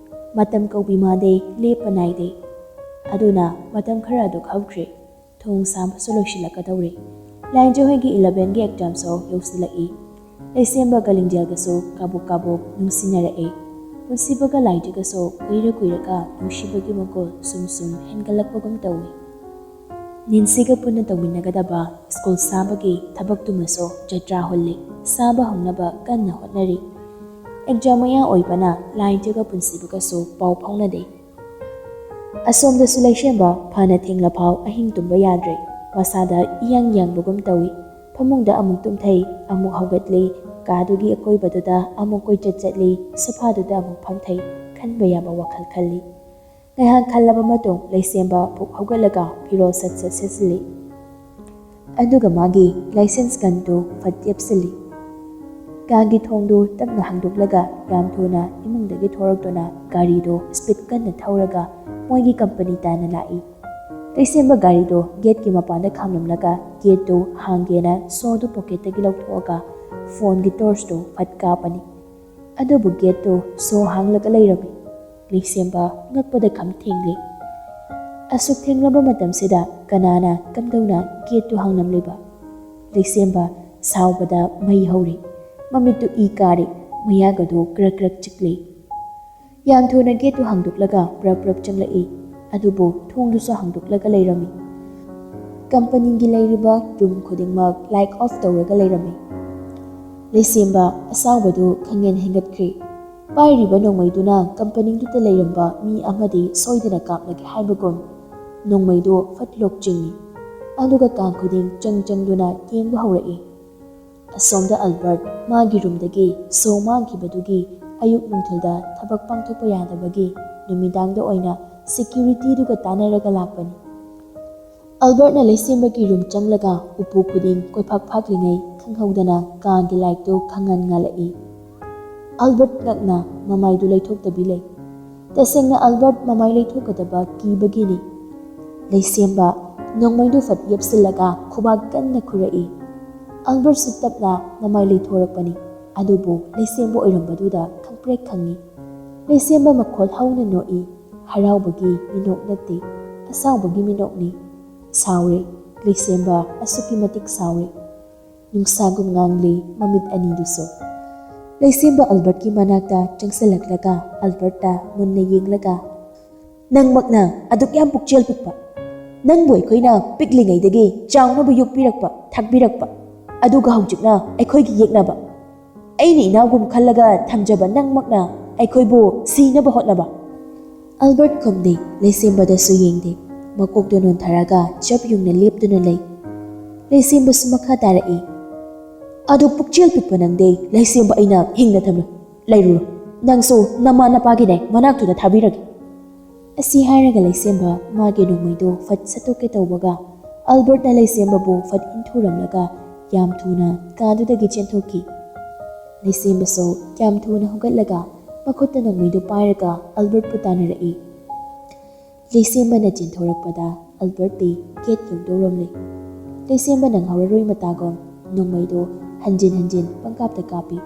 ꯃꯇꯝ ꯀꯧꯕꯤ ꯃꯥꯗꯦ, ꯂꯦꯞꯄ ꯅꯥꯏꯗꯦ꯫ ꯑꯗꯨꯅ ꯃꯇꯝ ꯈꯔ ꯑꯗꯨ ꯍꯧꯈ꯭ꯔꯦ꯫ ꯊꯣꯡ ꯁꯥꯕꯁꯨ ꯂꯣꯏꯁꯤꯜꯂꯛꯀꯗꯧꯔꯦ꯫ ꯂꯥꯏꯖ ꯍꯣꯏꯒꯤ ꯏꯂꯚꯦꯟꯒꯤ ꯑꯦꯛꯖꯥꯝꯁꯨ ꯌꯧꯁꯤꯜꯂꯛꯏ꯫ ꯂꯩꯁꯦꯝꯕꯒ ꯂꯤꯡꯖꯦꯜꯒꯁꯨ ꯀꯥꯕꯣꯛ ꯀꯥꯕꯣꯛ ꯅꯨꯡꯁꯤꯅꯔꯛꯑꯦ꯫ ꯄꯨꯟꯁꯤꯕꯒ ꯂꯥꯏꯖꯒꯁꯨ ꯀꯨꯏꯔ ꯀꯨꯏꯔꯒ ꯅꯨꯡꯁꯤꯕꯒꯤ ꯃꯒꯨꯜ ꯁꯨꯝ ꯁꯨꯝ ꯍꯦꯟꯒꯠꯂꯛꯄꯒꯨꯝ ꯇꯧꯏ꯫ ꯅꯦꯟꯁꯤꯒ ꯄꯨꯟꯅ ꯇꯧꯃꯤꯟꯅꯒꯗꯕ ꯁ꯭ꯀꯨꯜ ꯁꯥꯕꯒꯤ ꯊꯕꯛꯇꯨꯃꯁꯨ ꯖꯇ꯭ꯔꯥ ꯍꯨꯜꯂꯤ꯫ ꯁꯥꯕ ꯍꯧꯅꯕ ꯀꯟꯅ ꯍꯣꯠꯅꯔꯤ꯫ ꯑꯦꯛꯖꯥꯝ ꯃꯌꯥ ꯑꯣꯏꯕꯅ ꯂꯥꯏꯖꯒ ꯄꯨꯟꯁꯤꯕꯒꯁꯨ ꯄꯥꯎ ꯐꯥꯎꯅꯗꯦ꯫ ꯑꯁꯣꯝꯗꯁꯨ ꯂꯩꯁꯦꯝꯕ ꯐꯅ ꯊꯦꯡꯂꯐꯥꯎ ꯑꯍꯤꯡ ꯇꯨꯝꯕ ꯌꯥꯗ꯭ꯔꯦ꯫ ꯃꯁꯥꯗ ꯏꯌꯥꯡ ꯌꯥꯡꯕꯒꯨꯝ ꯇꯧꯏ꯫ ꯐꯃꯨꯡꯗ ꯑꯃꯨꯛ ꯇꯨꯝꯊꯩ, ꯑꯃꯨꯛ ꯍꯧꯒꯠꯂꯤ, ꯀꯥꯗꯨꯒꯤ ꯑꯀꯣꯏꯕꯗꯨꯗ ꯑꯃꯨꯛ ꯀꯣꯏꯆꯠ ꯆꯠꯂꯤ, ꯁꯣꯐꯥꯗꯨꯗ ꯑꯃꯨꯛ ꯐꯝꯊꯩ, ꯈꯟꯕ ꯌꯥꯕ ꯋꯥꯈꯜ ꯈꯜꯂꯤ꯫ ꯉꯥꯏꯍꯥꯛ ꯈꯜꯂꯕ ꯃꯇꯨꯡ ꯂꯩꯁꯦꯝꯕ ꯐꯨꯛ ꯍꯧꯒꯠꯂꯒ ꯐꯤꯔꯣꯜ ꯁꯠ ꯁꯠ ꯁꯦꯠꯆꯤꯜꯂꯤ꯫ ꯑꯗꯨꯒ ꯃꯥꯒꯤ ꯂꯥꯏꯁꯦꯟꯁ ꯒꯟꯗꯨ ꯐꯠ ꯌꯦꯞꯁꯤꯜꯂꯤ꯫ ꯀꯥꯒꯤ ꯊꯣꯡꯗꯨ ꯇꯞꯅ ꯍꯥꯡꯗꯣꯛꯂꯒ ꯌꯥꯝ ꯊꯨꯅ ꯏꯃꯨꯡꯗꯒꯤ ꯊꯣꯔꯛꯇꯨꯅ ꯒꯥꯔꯤꯗꯨ ꯁ꯭ꯄꯤꯗ ꯀꯟꯅ ꯊꯧꯔꯒ ꯃꯣꯏꯒꯤ ꯀꯝꯄꯅꯤ ꯇꯥꯟꯅ ꯂꯥꯛꯏ꯫ ꯂꯩꯁꯦꯝꯕ ꯒꯥꯔꯤꯗꯨ ꯒꯦꯠꯀꯤ ꯃꯄꯥꯟꯗ ꯈꯥꯝꯂꯝꯂꯒ ꯒꯦꯠꯇꯨ ꯍꯥꯡꯒꯦꯅ ꯁꯣꯗꯨ ꯄꯣꯀꯦꯠꯇꯒꯤ ꯂꯧꯊꯣꯛꯑꯒ ꯐꯣꯟꯒꯤ ꯇꯣꯔꯆꯇꯨ ꯐꯠ ꯀꯥꯞꯄꯅꯤ꯫ ꯑꯗꯨꯕꯨ ꯒꯦꯠꯇꯨ ꯁꯣ ꯍꯥꯡꯂꯒ ꯂꯩꯔꯝꯃꯤ꯫ ꯂꯩꯁꯦꯝꯕ ꯉꯛꯄꯗ ꯈꯝ ꯊꯦꯡꯂꯤ꯫ ꯑꯁꯨꯛ ꯊꯦꯡꯂꯕ ꯃꯇꯝꯁꯤꯗ ꯀꯅꯥꯅ ꯀꯝꯗꯧꯅ ꯒꯦꯠꯇꯨ ꯍꯥꯡꯂꯝꯂꯤꯕ? ꯂꯩꯁꯦꯝꯕ ꯁꯥꯎꯕꯗ ꯃꯩ ꯍꯧꯔꯤ꯫ ꯃꯃꯤꯠꯇꯨ ꯏ ꯀꯥꯔꯤ꯫ ꯃꯌꯥꯒꯗꯨ ꯀ꯭ꯔꯛ ꯀ꯭ꯔꯛ ꯆꯤꯛꯂꯤ꯫ ꯌꯥꯝ ꯊꯨꯅ ꯒꯦꯠꯇꯨ ꯍꯥꯡꯗꯣꯛꯂꯒ ꯄ꯭ꯔꯞ ꯄ꯭ꯔꯞ ꯆꯪꯂꯛꯏ꯫ ꯑꯗꯨꯕꯨ ꯊꯣꯡꯗꯨꯁꯨ ꯍꯥꯡꯗꯣꯛꯂꯒ ꯂꯩꯔꯝꯃꯤ꯫ ꯀꯝꯄꯅꯤꯒꯤ ꯂꯩꯔꯤꯕ ꯔꯨꯝ ꯈꯨꯗꯤꯡꯃꯛ ꯂꯥꯏꯠ ꯑꯣꯐ ꯇꯧꯔꯒ ꯂꯩꯔꯝꯃꯤ꯫ ꯂꯩꯁꯦꯝꯕ ꯑꯁꯥꯎꯕꯗꯨ ꯈꯪꯍꯦꯟ ꯍꯦꯟꯒꯠꯈ꯭ꯔꯦ꯫ ꯄꯥꯏꯔꯤꯕ ꯅꯣꯡꯃꯩꯗꯨꯅ ꯀꯝꯄꯅꯤꯗꯨꯗ ꯂꯩꯔꯝꯕ ꯃꯤ ꯑꯃꯗꯤ ꯁꯣꯏꯗꯅ ꯀꯥꯞꯂꯒꯦ ꯍꯥꯏꯕꯒꯨꯝ ꯅꯣꯡꯃꯩꯗꯨ ꯐꯠ ꯂꯣꯛ ꯆꯤꯡꯏ꯫ ꯑꯗꯨꯒ ꯀꯥ ꯈꯨꯗꯤꯡ ꯆꯪ ꯆꯪꯗꯨꯅ ꯌꯦꯡꯕ ꯍꯧꯔꯛꯏ꯫ ꯑꯁꯣꯝꯗ ꯑꯜꯕꯔꯠ ꯃꯥꯒꯤ ꯔꯨꯝꯗꯒꯤ ꯁꯣ ꯃꯥꯡꯈꯤꯕꯗꯨꯒꯤ ꯑꯌꯨꯛ ꯅꯨꯡꯊꯤꯜꯗ ꯊꯕꯛ ꯄꯥꯡꯊꯣꯛꯄ ꯌꯥꯗꯕꯒꯤ ꯅꯨꯃꯤꯗꯥꯡꯗ ꯑꯣꯏꯅ ꯁꯦꯀ꯭ꯌꯨꯔꯤꯇꯤꯗꯨꯒ ꯇꯥꯟꯅꯔꯒ ꯂꯥꯛꯄꯅꯤ꯫ ꯑꯜꯕꯔꯠꯅ ꯂꯩꯁꯦꯝꯕꯒꯤ ꯔꯨꯝ ꯆꯪꯂꯒ ꯎꯄꯨ ꯈꯨꯗꯤꯡ ꯀꯣꯏꯐꯥꯛ ꯐꯥꯛꯂꯤꯉꯩ ꯈꯪꯍꯧꯗꯅ ꯀꯥꯒꯤ ꯂꯥꯏꯠꯇꯨ ꯈꯪꯉꯥꯟ ꯉꯥꯜꯂꯛꯏ꯫ ꯑꯜꯕꯔꯠ ꯉꯛꯅ ꯃꯃꯥꯏꯗꯨ ꯂꯩꯊꯣꯛꯇꯕꯤ ꯂꯩ꯫ ꯇꯁꯦꯡꯅ ꯑꯜꯕꯔꯠ ꯃꯃꯥꯏ ꯂꯩꯊꯣꯛꯀꯗꯕ ꯀꯤꯕꯒꯤꯅꯤ꯫ ꯂꯩꯁꯦꯝꯕ ꯅꯣꯡꯃꯩꯗꯨ ꯐꯠ ꯌꯦꯞꯁꯤꯜꯂꯒ ꯈꯨꯕꯥꯛ ꯀꯟꯅ ꯈꯨꯔꯛꯏ꯫ ꯑꯜꯕꯔꯠꯁꯨ ꯇꯞꯅ ꯃꯃꯥꯏ ꯂꯩꯊꯣꯔꯛꯄꯅꯤ꯫ ꯑꯗꯨꯕꯨ ꯂꯩꯁꯦꯝꯕ ꯑꯣꯏꯔꯝꯕꯗꯨꯗ ꯈꯪꯄ꯭ꯔꯦꯛ ꯈꯪꯉꯤ꯫ ꯂꯩꯁꯦꯝꯕ ꯃꯈꯣꯜ ꯍꯧꯅ ꯅꯣꯛꯏ꯫ ꯍꯔꯥꯎꯕꯒꯤ ꯃꯤꯅꯣꯛ ꯅꯠꯇꯦ, ꯑꯁꯥꯎꯕꯒꯤ ꯃꯤꯅꯣꯛꯅꯤ꯫ ꯁꯥꯎꯔꯦ꯫ ꯂꯩꯁꯦꯝꯕ ꯑꯁꯨꯛꯀꯤ ꯃꯇꯤꯛ ꯁꯥꯎꯔꯦ꯫ ꯅꯨꯡꯁꯥꯒꯨꯝ ꯉꯥꯡꯂꯤ ꯃꯃꯤꯠ ꯑꯅꯤꯗꯨꯁꯨ꯫ ꯂꯩꯁꯦꯝꯕ ꯑꯜꯕꯔꯠꯀꯤ ꯃꯅꯥꯛꯇ ꯆꯪꯁꯤꯜꯂꯛꯂꯒ ꯑꯜꯕꯔꯠꯇ ꯃꯨꯟꯅ ꯌꯦꯡꯂꯒ, "ꯅꯪꯃꯛꯅ ꯑꯗꯨꯛ ꯌꯥꯝ ꯄꯨꯛꯆꯦꯜ ꯄꯤꯛꯄ, ꯅꯪꯕꯨ ꯑꯩꯈꯣꯏꯅ ꯄꯤꯛꯂꯤꯉꯩꯗꯒꯤ ꯆꯥꯎꯅꯕ ꯌꯣꯛꯄꯤꯔꯛꯄ, ꯊꯥꯛꯄꯤꯔꯛꯄ, ꯑꯗꯨꯒ ꯍꯧꯖꯤꯛꯅ ꯑꯩꯈꯣꯏꯒꯤ ꯌꯦꯛꯅꯕ, ꯑꯩꯅ ꯏꯅꯥꯎꯒꯨꯝ ꯈꯜꯂꯒ ꯊꯝꯖꯕ ꯅꯪꯃꯛꯅ ꯑꯩꯈꯣꯏꯕꯨ ꯁꯤꯅꯕ ꯍꯣꯠꯅꯕ?" ꯑꯜꯕꯔꯠ ꯈꯨꯝꯗꯦ, ꯂꯩꯁꯦꯝꯕꯗꯁꯨ ꯌꯦꯡꯗꯦ꯫ ꯃꯀꯣꯛꯇꯨ ꯅꯣꯟꯊꯔꯒ ꯆꯞ ꯌꯨꯡꯅ ꯂꯦꯞꯇꯨꯅ ꯂꯩ꯫ ꯂꯩꯁꯦꯝꯕꯁꯨ ꯃꯈꯥ ꯇꯥꯔꯛꯏ, "ꯑꯗꯨ ꯄꯨꯛꯆꯦꯜ ꯄꯤꯛꯄ ꯅꯪꯗꯤ ꯂꯩꯁꯦꯝꯕ ꯑꯩꯅ ꯍꯤꯡꯅ ꯊꯝꯂꯣꯏ꯫ ꯂꯩꯔꯨꯔꯣ꯫ ꯅꯪꯁꯨ ꯅꯃꯥ ꯅꯄꯥꯒꯤꯅꯦ ꯃꯅꯥꯛꯇꯨꯗ ꯊꯥꯕꯤꯔꯒꯦ꯫" ꯑꯁꯤ ꯍꯥꯏꯔꯒ ꯂꯩꯁꯦꯝꯕ ꯃꯥꯒꯤ ꯅꯣꯡꯃꯩꯗꯨ ꯐꯠ ꯁꯠꯇꯣꯛꯀꯦ ꯇꯧꯕꯒ ꯑꯜꯕꯔꯠꯅ ꯂꯩꯁꯦꯝꯕꯕꯨ ꯐꯠ ꯏꯟꯊꯨꯔꯝꯂꯒ ꯌꯥꯝ ꯊꯨꯅ ꯀꯥꯗꯨꯗꯒꯤ ꯆꯦꯟꯊꯣꯛꯈꯤ꯫ ꯂꯩꯁꯦꯝꯕꯁꯨ ꯌꯥꯝ ꯊꯨꯅ ꯍꯧꯒꯠꯂꯒ ꯃꯈꯨꯠꯇ ꯅꯣꯡꯃꯩꯗꯨ ꯄꯥꯏꯔꯒ ꯑꯜꯕꯔꯠꯄꯨ ꯇꯥꯟꯅꯔꯛꯏ꯫ ꯂꯩꯁꯦꯝꯕꯅ ꯆꯦꯟꯊꯣꯔꯛꯄꯗ ꯑꯜꯕꯔꯠꯇꯤ ꯒꯦꯠ ꯌꯧꯗꯧꯔꯝꯂꯦ꯫ ꯂꯩꯁꯦꯝꯕꯅ ꯉꯥꯎꯔꯔꯣꯏ ꯃꯇꯥꯒꯨꯝ ꯅꯣꯡꯃꯩꯗꯨ ꯍꯟꯖꯤꯟ ꯍꯟꯖꯤꯟ ꯄꯪꯀꯥꯞꯇ ꯀꯥꯞꯄꯤ꯫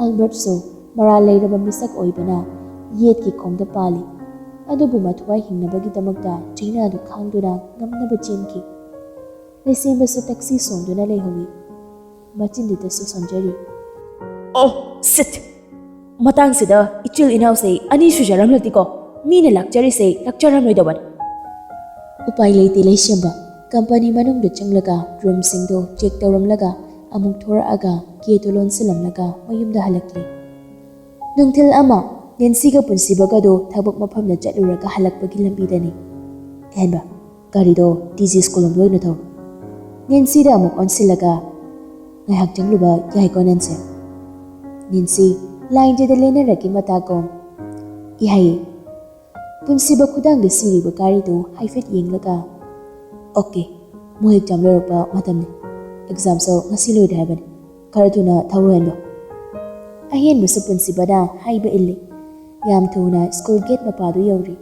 ꯑꯜꯕꯔꯠꯁꯨ ꯃꯔꯥꯜ ꯂꯩꯔꯕ ꯃꯤꯁꯛ ꯑꯣꯏꯕꯅ ꯌꯦꯠꯀꯤ ꯈꯣꯡꯗ ꯄꯥꯜꯂꯤ꯫ ꯑꯗꯨꯕꯨ ꯃꯊ꯭ꯋꯥꯏ ꯍꯤꯡꯅꯕꯒꯤꯗꯃꯛꯇ ꯆꯩꯅꯥꯗꯨ ꯈꯥꯡꯗꯨꯅ ꯉꯝꯅꯕ ꯆꯦꯟꯈꯤ꯫ ꯂꯩꯁꯦꯝꯕꯁꯨ ꯇꯛꯁꯤ ꯁꯣꯟꯗꯨꯅ ꯂꯩꯍꯧꯏ꯫ ꯃꯆꯤꯟꯗꯨꯗꯁꯨ ꯁꯣꯟꯖꯔꯤ꯫ ꯑꯣ, ꯁꯤꯠ! ꯃꯇꯥꯡꯁꯤꯗ ꯏꯆꯤꯜ ꯏꯅꯥꯎꯁꯦ ꯑꯅꯤ ꯁꯨꯖꯔꯝꯂꯗꯤꯀꯣ, ꯃꯤꯅ ꯂꯥꯛꯆꯔꯤꯁꯦ ꯂꯥꯛꯆꯔꯝꯂꯣꯏꯗꯧꯕꯅꯤ꯫ ꯎꯄꯥꯏ ꯂꯩꯇꯦ ꯂꯩꯁꯦꯝꯕ꯫ ꯀꯝꯄꯅꯤ ꯃꯅꯨꯡꯗ ꯆꯪꯂꯒ ꯔꯨꯝꯁꯤꯡꯗꯣ ꯆꯦꯛ ꯇꯧꯔꯝꯂꯒ ꯑꯃꯨꯛ ꯊꯣꯔꯛꯑꯒ ꯒꯦꯠꯇꯨ ꯂꯣꯟꯁꯤꯜꯂꯝꯂꯒ ꯃꯌꯨꯝꯗ ꯍꯜꯂꯛꯂꯦ꯫ ꯅꯨꯡꯊꯤꯜ ꯑꯃ ꯅꯦꯟꯁꯤꯒ ꯄꯨꯟꯁꯤꯕꯒꯗꯣ ꯊꯕꯛ ꯃꯐꯝꯗ ꯆꯠꯂꯨꯔꯒ ꯍꯜꯂꯛꯄꯒꯤ ꯂꯝꯕꯤꯗꯅꯤ꯫ ꯑꯍꯦꯟꯕ, ꯒꯥꯔꯤꯗꯣ ꯇꯤ ꯖꯤ ꯁ꯭ꯀꯨꯜ ꯂꯣꯝꯗ ꯑꯣꯏꯅ ꯊꯧ꯫ ꯅꯦꯟꯁꯤꯗ ꯑꯃꯨꯛ ꯑꯣꯟꯁꯤꯜꯂꯒ, ꯉꯥꯏꯍꯥꯛ ꯆꯪꯂꯨꯕ ꯌꯥꯏꯀꯣ ꯅꯦꯟꯁꯤ? ꯅꯦꯟꯁꯤ ꯂꯥꯏꯟꯖꯗ ꯂꯦꯟꯅꯔꯛꯀꯤ ꯃꯇꯥꯒꯨꯝ, ꯌꯥꯏꯌꯦ꯫ ꯄꯨꯟꯁꯤꯕ ꯈꯨꯗꯥꯡꯗ ꯁꯤꯔꯤꯕ ꯒꯥꯔꯤꯗꯨ ꯍꯥꯏꯐꯦꯠ ꯌꯦꯡꯂꯒ, ꯑꯣꯀꯦ, ꯃꯣꯏ ꯑꯦꯛꯖꯥꯝ ꯂꯣꯏꯔꯛꯄ ꯃꯇꯝꯅꯤ꯫ ꯑꯦꯛꯖꯥꯝꯁꯨ ꯉꯁꯤ ꯂꯣꯏꯔꯦ ꯍꯥꯏꯕꯅꯤ꯫ ꯈꯔ ꯊꯨꯅ ꯊꯧꯔꯣ ꯍꯦꯟꯕ꯫ ꯑꯍꯦꯟꯕꯁꯨ ꯄꯨꯟꯁꯤꯕꯅ ꯍꯥꯏꯕ ꯏꯜꯂꯤ꯫ ꯌꯥꯝ ꯊꯨꯅ ꯁ꯭ꯀꯨꯜ ꯒꯦꯠ ꯃꯄꯥꯗꯨ ꯌꯧꯔꯤ꯫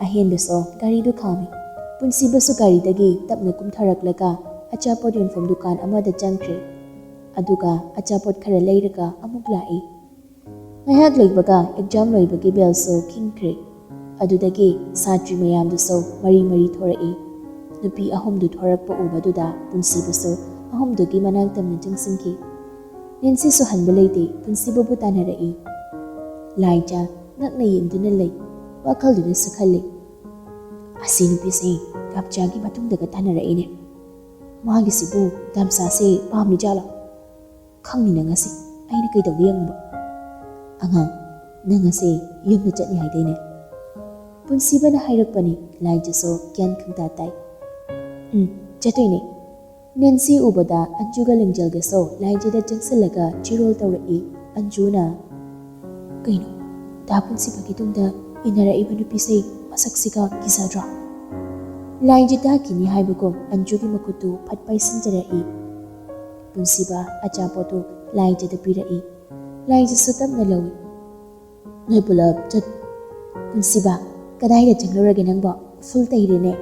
ꯑꯍꯦꯟꯕꯁꯨ ꯒꯥꯔꯤꯗꯨ ꯈꯥꯝꯃꯤ꯫ ꯄꯨꯟꯁꯤꯕꯁꯨ ꯒꯥꯔꯤꯗꯒꯤ ꯇꯞꯅ ꯀꯨꯝꯊꯔꯛꯂꯒ ꯑꯆꯥꯄꯣꯠ ꯌꯣꯟꯐꯝ ꯗꯨꯀꯥꯟ ꯑꯃꯗ ꯆꯪꯈ꯭ꯔꯦ꯫ ꯑꯗꯨꯒ ꯑꯆꯥꯄꯣꯠ ꯈꯔ ꯂꯩꯔꯒ ꯑꯃꯨꯛ ꯂꯥꯛꯏ꯫ ꯉꯥꯏꯍꯥꯛ ꯂꯩꯕꯒ ꯑꯦꯛꯖꯥꯝ ꯂꯣꯏꯕꯒꯤ ꯕꯦꯜꯁꯨ ꯈꯤꯡꯈ꯭ꯔꯦ꯫ ꯑꯗꯨꯗꯒꯤ ꯁꯥꯇ꯭ꯔꯤ ꯃꯌꯥꯝꯗꯨꯁꯨ ꯃꯔꯤ ꯃꯔꯤ ꯊꯣꯔꯛꯏ꯫ ꯅꯨꯄꯤ ꯑꯍꯨꯝꯗꯨ ꯊꯣꯔꯛꯄ ꯎꯕꯗꯨꯗ ꯄꯨꯟꯁꯤꯕꯁꯨ ꯑꯍꯨꯝꯗꯨꯒꯤ ꯃꯅꯥꯛ ꯇꯝꯅ ꯆꯪꯁꯤꯟꯈꯤ꯫ ꯅꯦꯟꯁꯤꯁꯨ ꯍꯟꯕ ꯂꯩꯇꯦ, ꯄꯨꯟꯁꯤꯕꯕꯨ ꯇꯥꯟꯅꯔꯛꯏ꯫ ꯂꯥꯏꯖ ꯉꯛꯅ ꯌꯦꯡꯗꯨꯅ ꯂꯩ, ꯋꯥꯈꯜꯗꯨꯗꯁꯨ ꯈꯜꯂꯤ, "ꯑꯁꯤ ꯅꯨꯄꯤꯁꯤ ꯀꯥꯞꯆꯥꯒꯤ ꯃꯇꯨꯡꯗꯒ ꯇꯥꯟꯅꯔꯛꯏꯅꯦ꯫ ꯃꯥꯒꯤꯁꯤꯕꯨ ꯗꯥꯝꯆꯥꯁꯦ ꯄꯥꯝꯃꯤꯖꯥꯠꯂꯣ? ꯈꯪꯅꯤ ꯅꯪ ꯑꯁꯤ ꯑꯩꯅ ꯀꯩꯗꯧꯒꯦ ꯌꯦꯡꯉꯨꯕ꯫ ꯑꯉꯥꯡ, ꯅꯪ ꯑꯁꯤ ꯌꯨꯝꯗ ꯆꯠꯅꯤ ꯍꯥꯏꯗꯥꯏꯅꯦ?" ꯄꯨꯟꯁꯤꯕꯅ ꯍꯥꯏꯔꯛꯄꯅꯤ꯫ ꯂꯥꯏꯖꯁꯨ ꯒ꯭ꯌꯥꯟ ꯈꯪꯇꯥ ꯇꯥꯏ꯫ "ꯎꯝ, ꯆꯠꯇꯣꯏꯅꯦ꯫" ꯅꯦꯟꯁꯤ ꯎꯕꯗ ꯑꯟꯖꯨꯒ ꯂꯦꯡꯖꯦꯜꯒꯁꯨ ꯂꯥꯏꯖꯗ ꯆꯪꯁꯤꯜꯂꯒ ꯆꯤꯔꯣꯜ ꯇꯧꯔꯛꯏ꯫ ꯑꯟꯖꯨꯅ, "ꯀꯩꯅꯣ, ꯗꯥ ꯄꯨꯟꯁꯤꯕꯒꯤ ꯇꯨꯡꯗ ꯏꯟꯅꯔꯛꯏꯕ ꯅꯨꯄꯤꯁꯦ ꯃꯁꯛꯁꯤꯒ ꯀꯤꯖꯗ꯭ꯔꯣ?" ꯂꯥꯏꯖ ꯇꯥꯈꯤꯅꯤ ꯍꯥꯏꯕꯒꯨꯝ ꯑꯟꯖꯨꯒꯤ ꯃꯈꯨꯠꯇꯨ ꯐꯠ ꯄꯥꯏꯁꯤꯟꯖꯔꯛꯏ꯫ ꯄꯨꯟꯁꯤꯕ ꯑꯆꯥꯄꯣꯠꯇꯨ ꯂꯥꯏꯖꯗ ꯄꯤꯔꯛꯏ꯫ ꯂꯥꯏꯖꯁꯨ ꯇꯞꯅ ꯂꯧꯏ꯫ "ꯅꯣꯏ ꯄꯨꯂꯞ ꯆꯠ-" "ꯄꯨꯟꯁꯤꯕ, ꯀꯗꯥꯏꯗ ꯆꯪꯂꯨꯔꯒꯦ ꯅꯪꯕꯣ? ꯎꯐꯨꯜ ꯇꯩꯔꯦꯅꯦ!"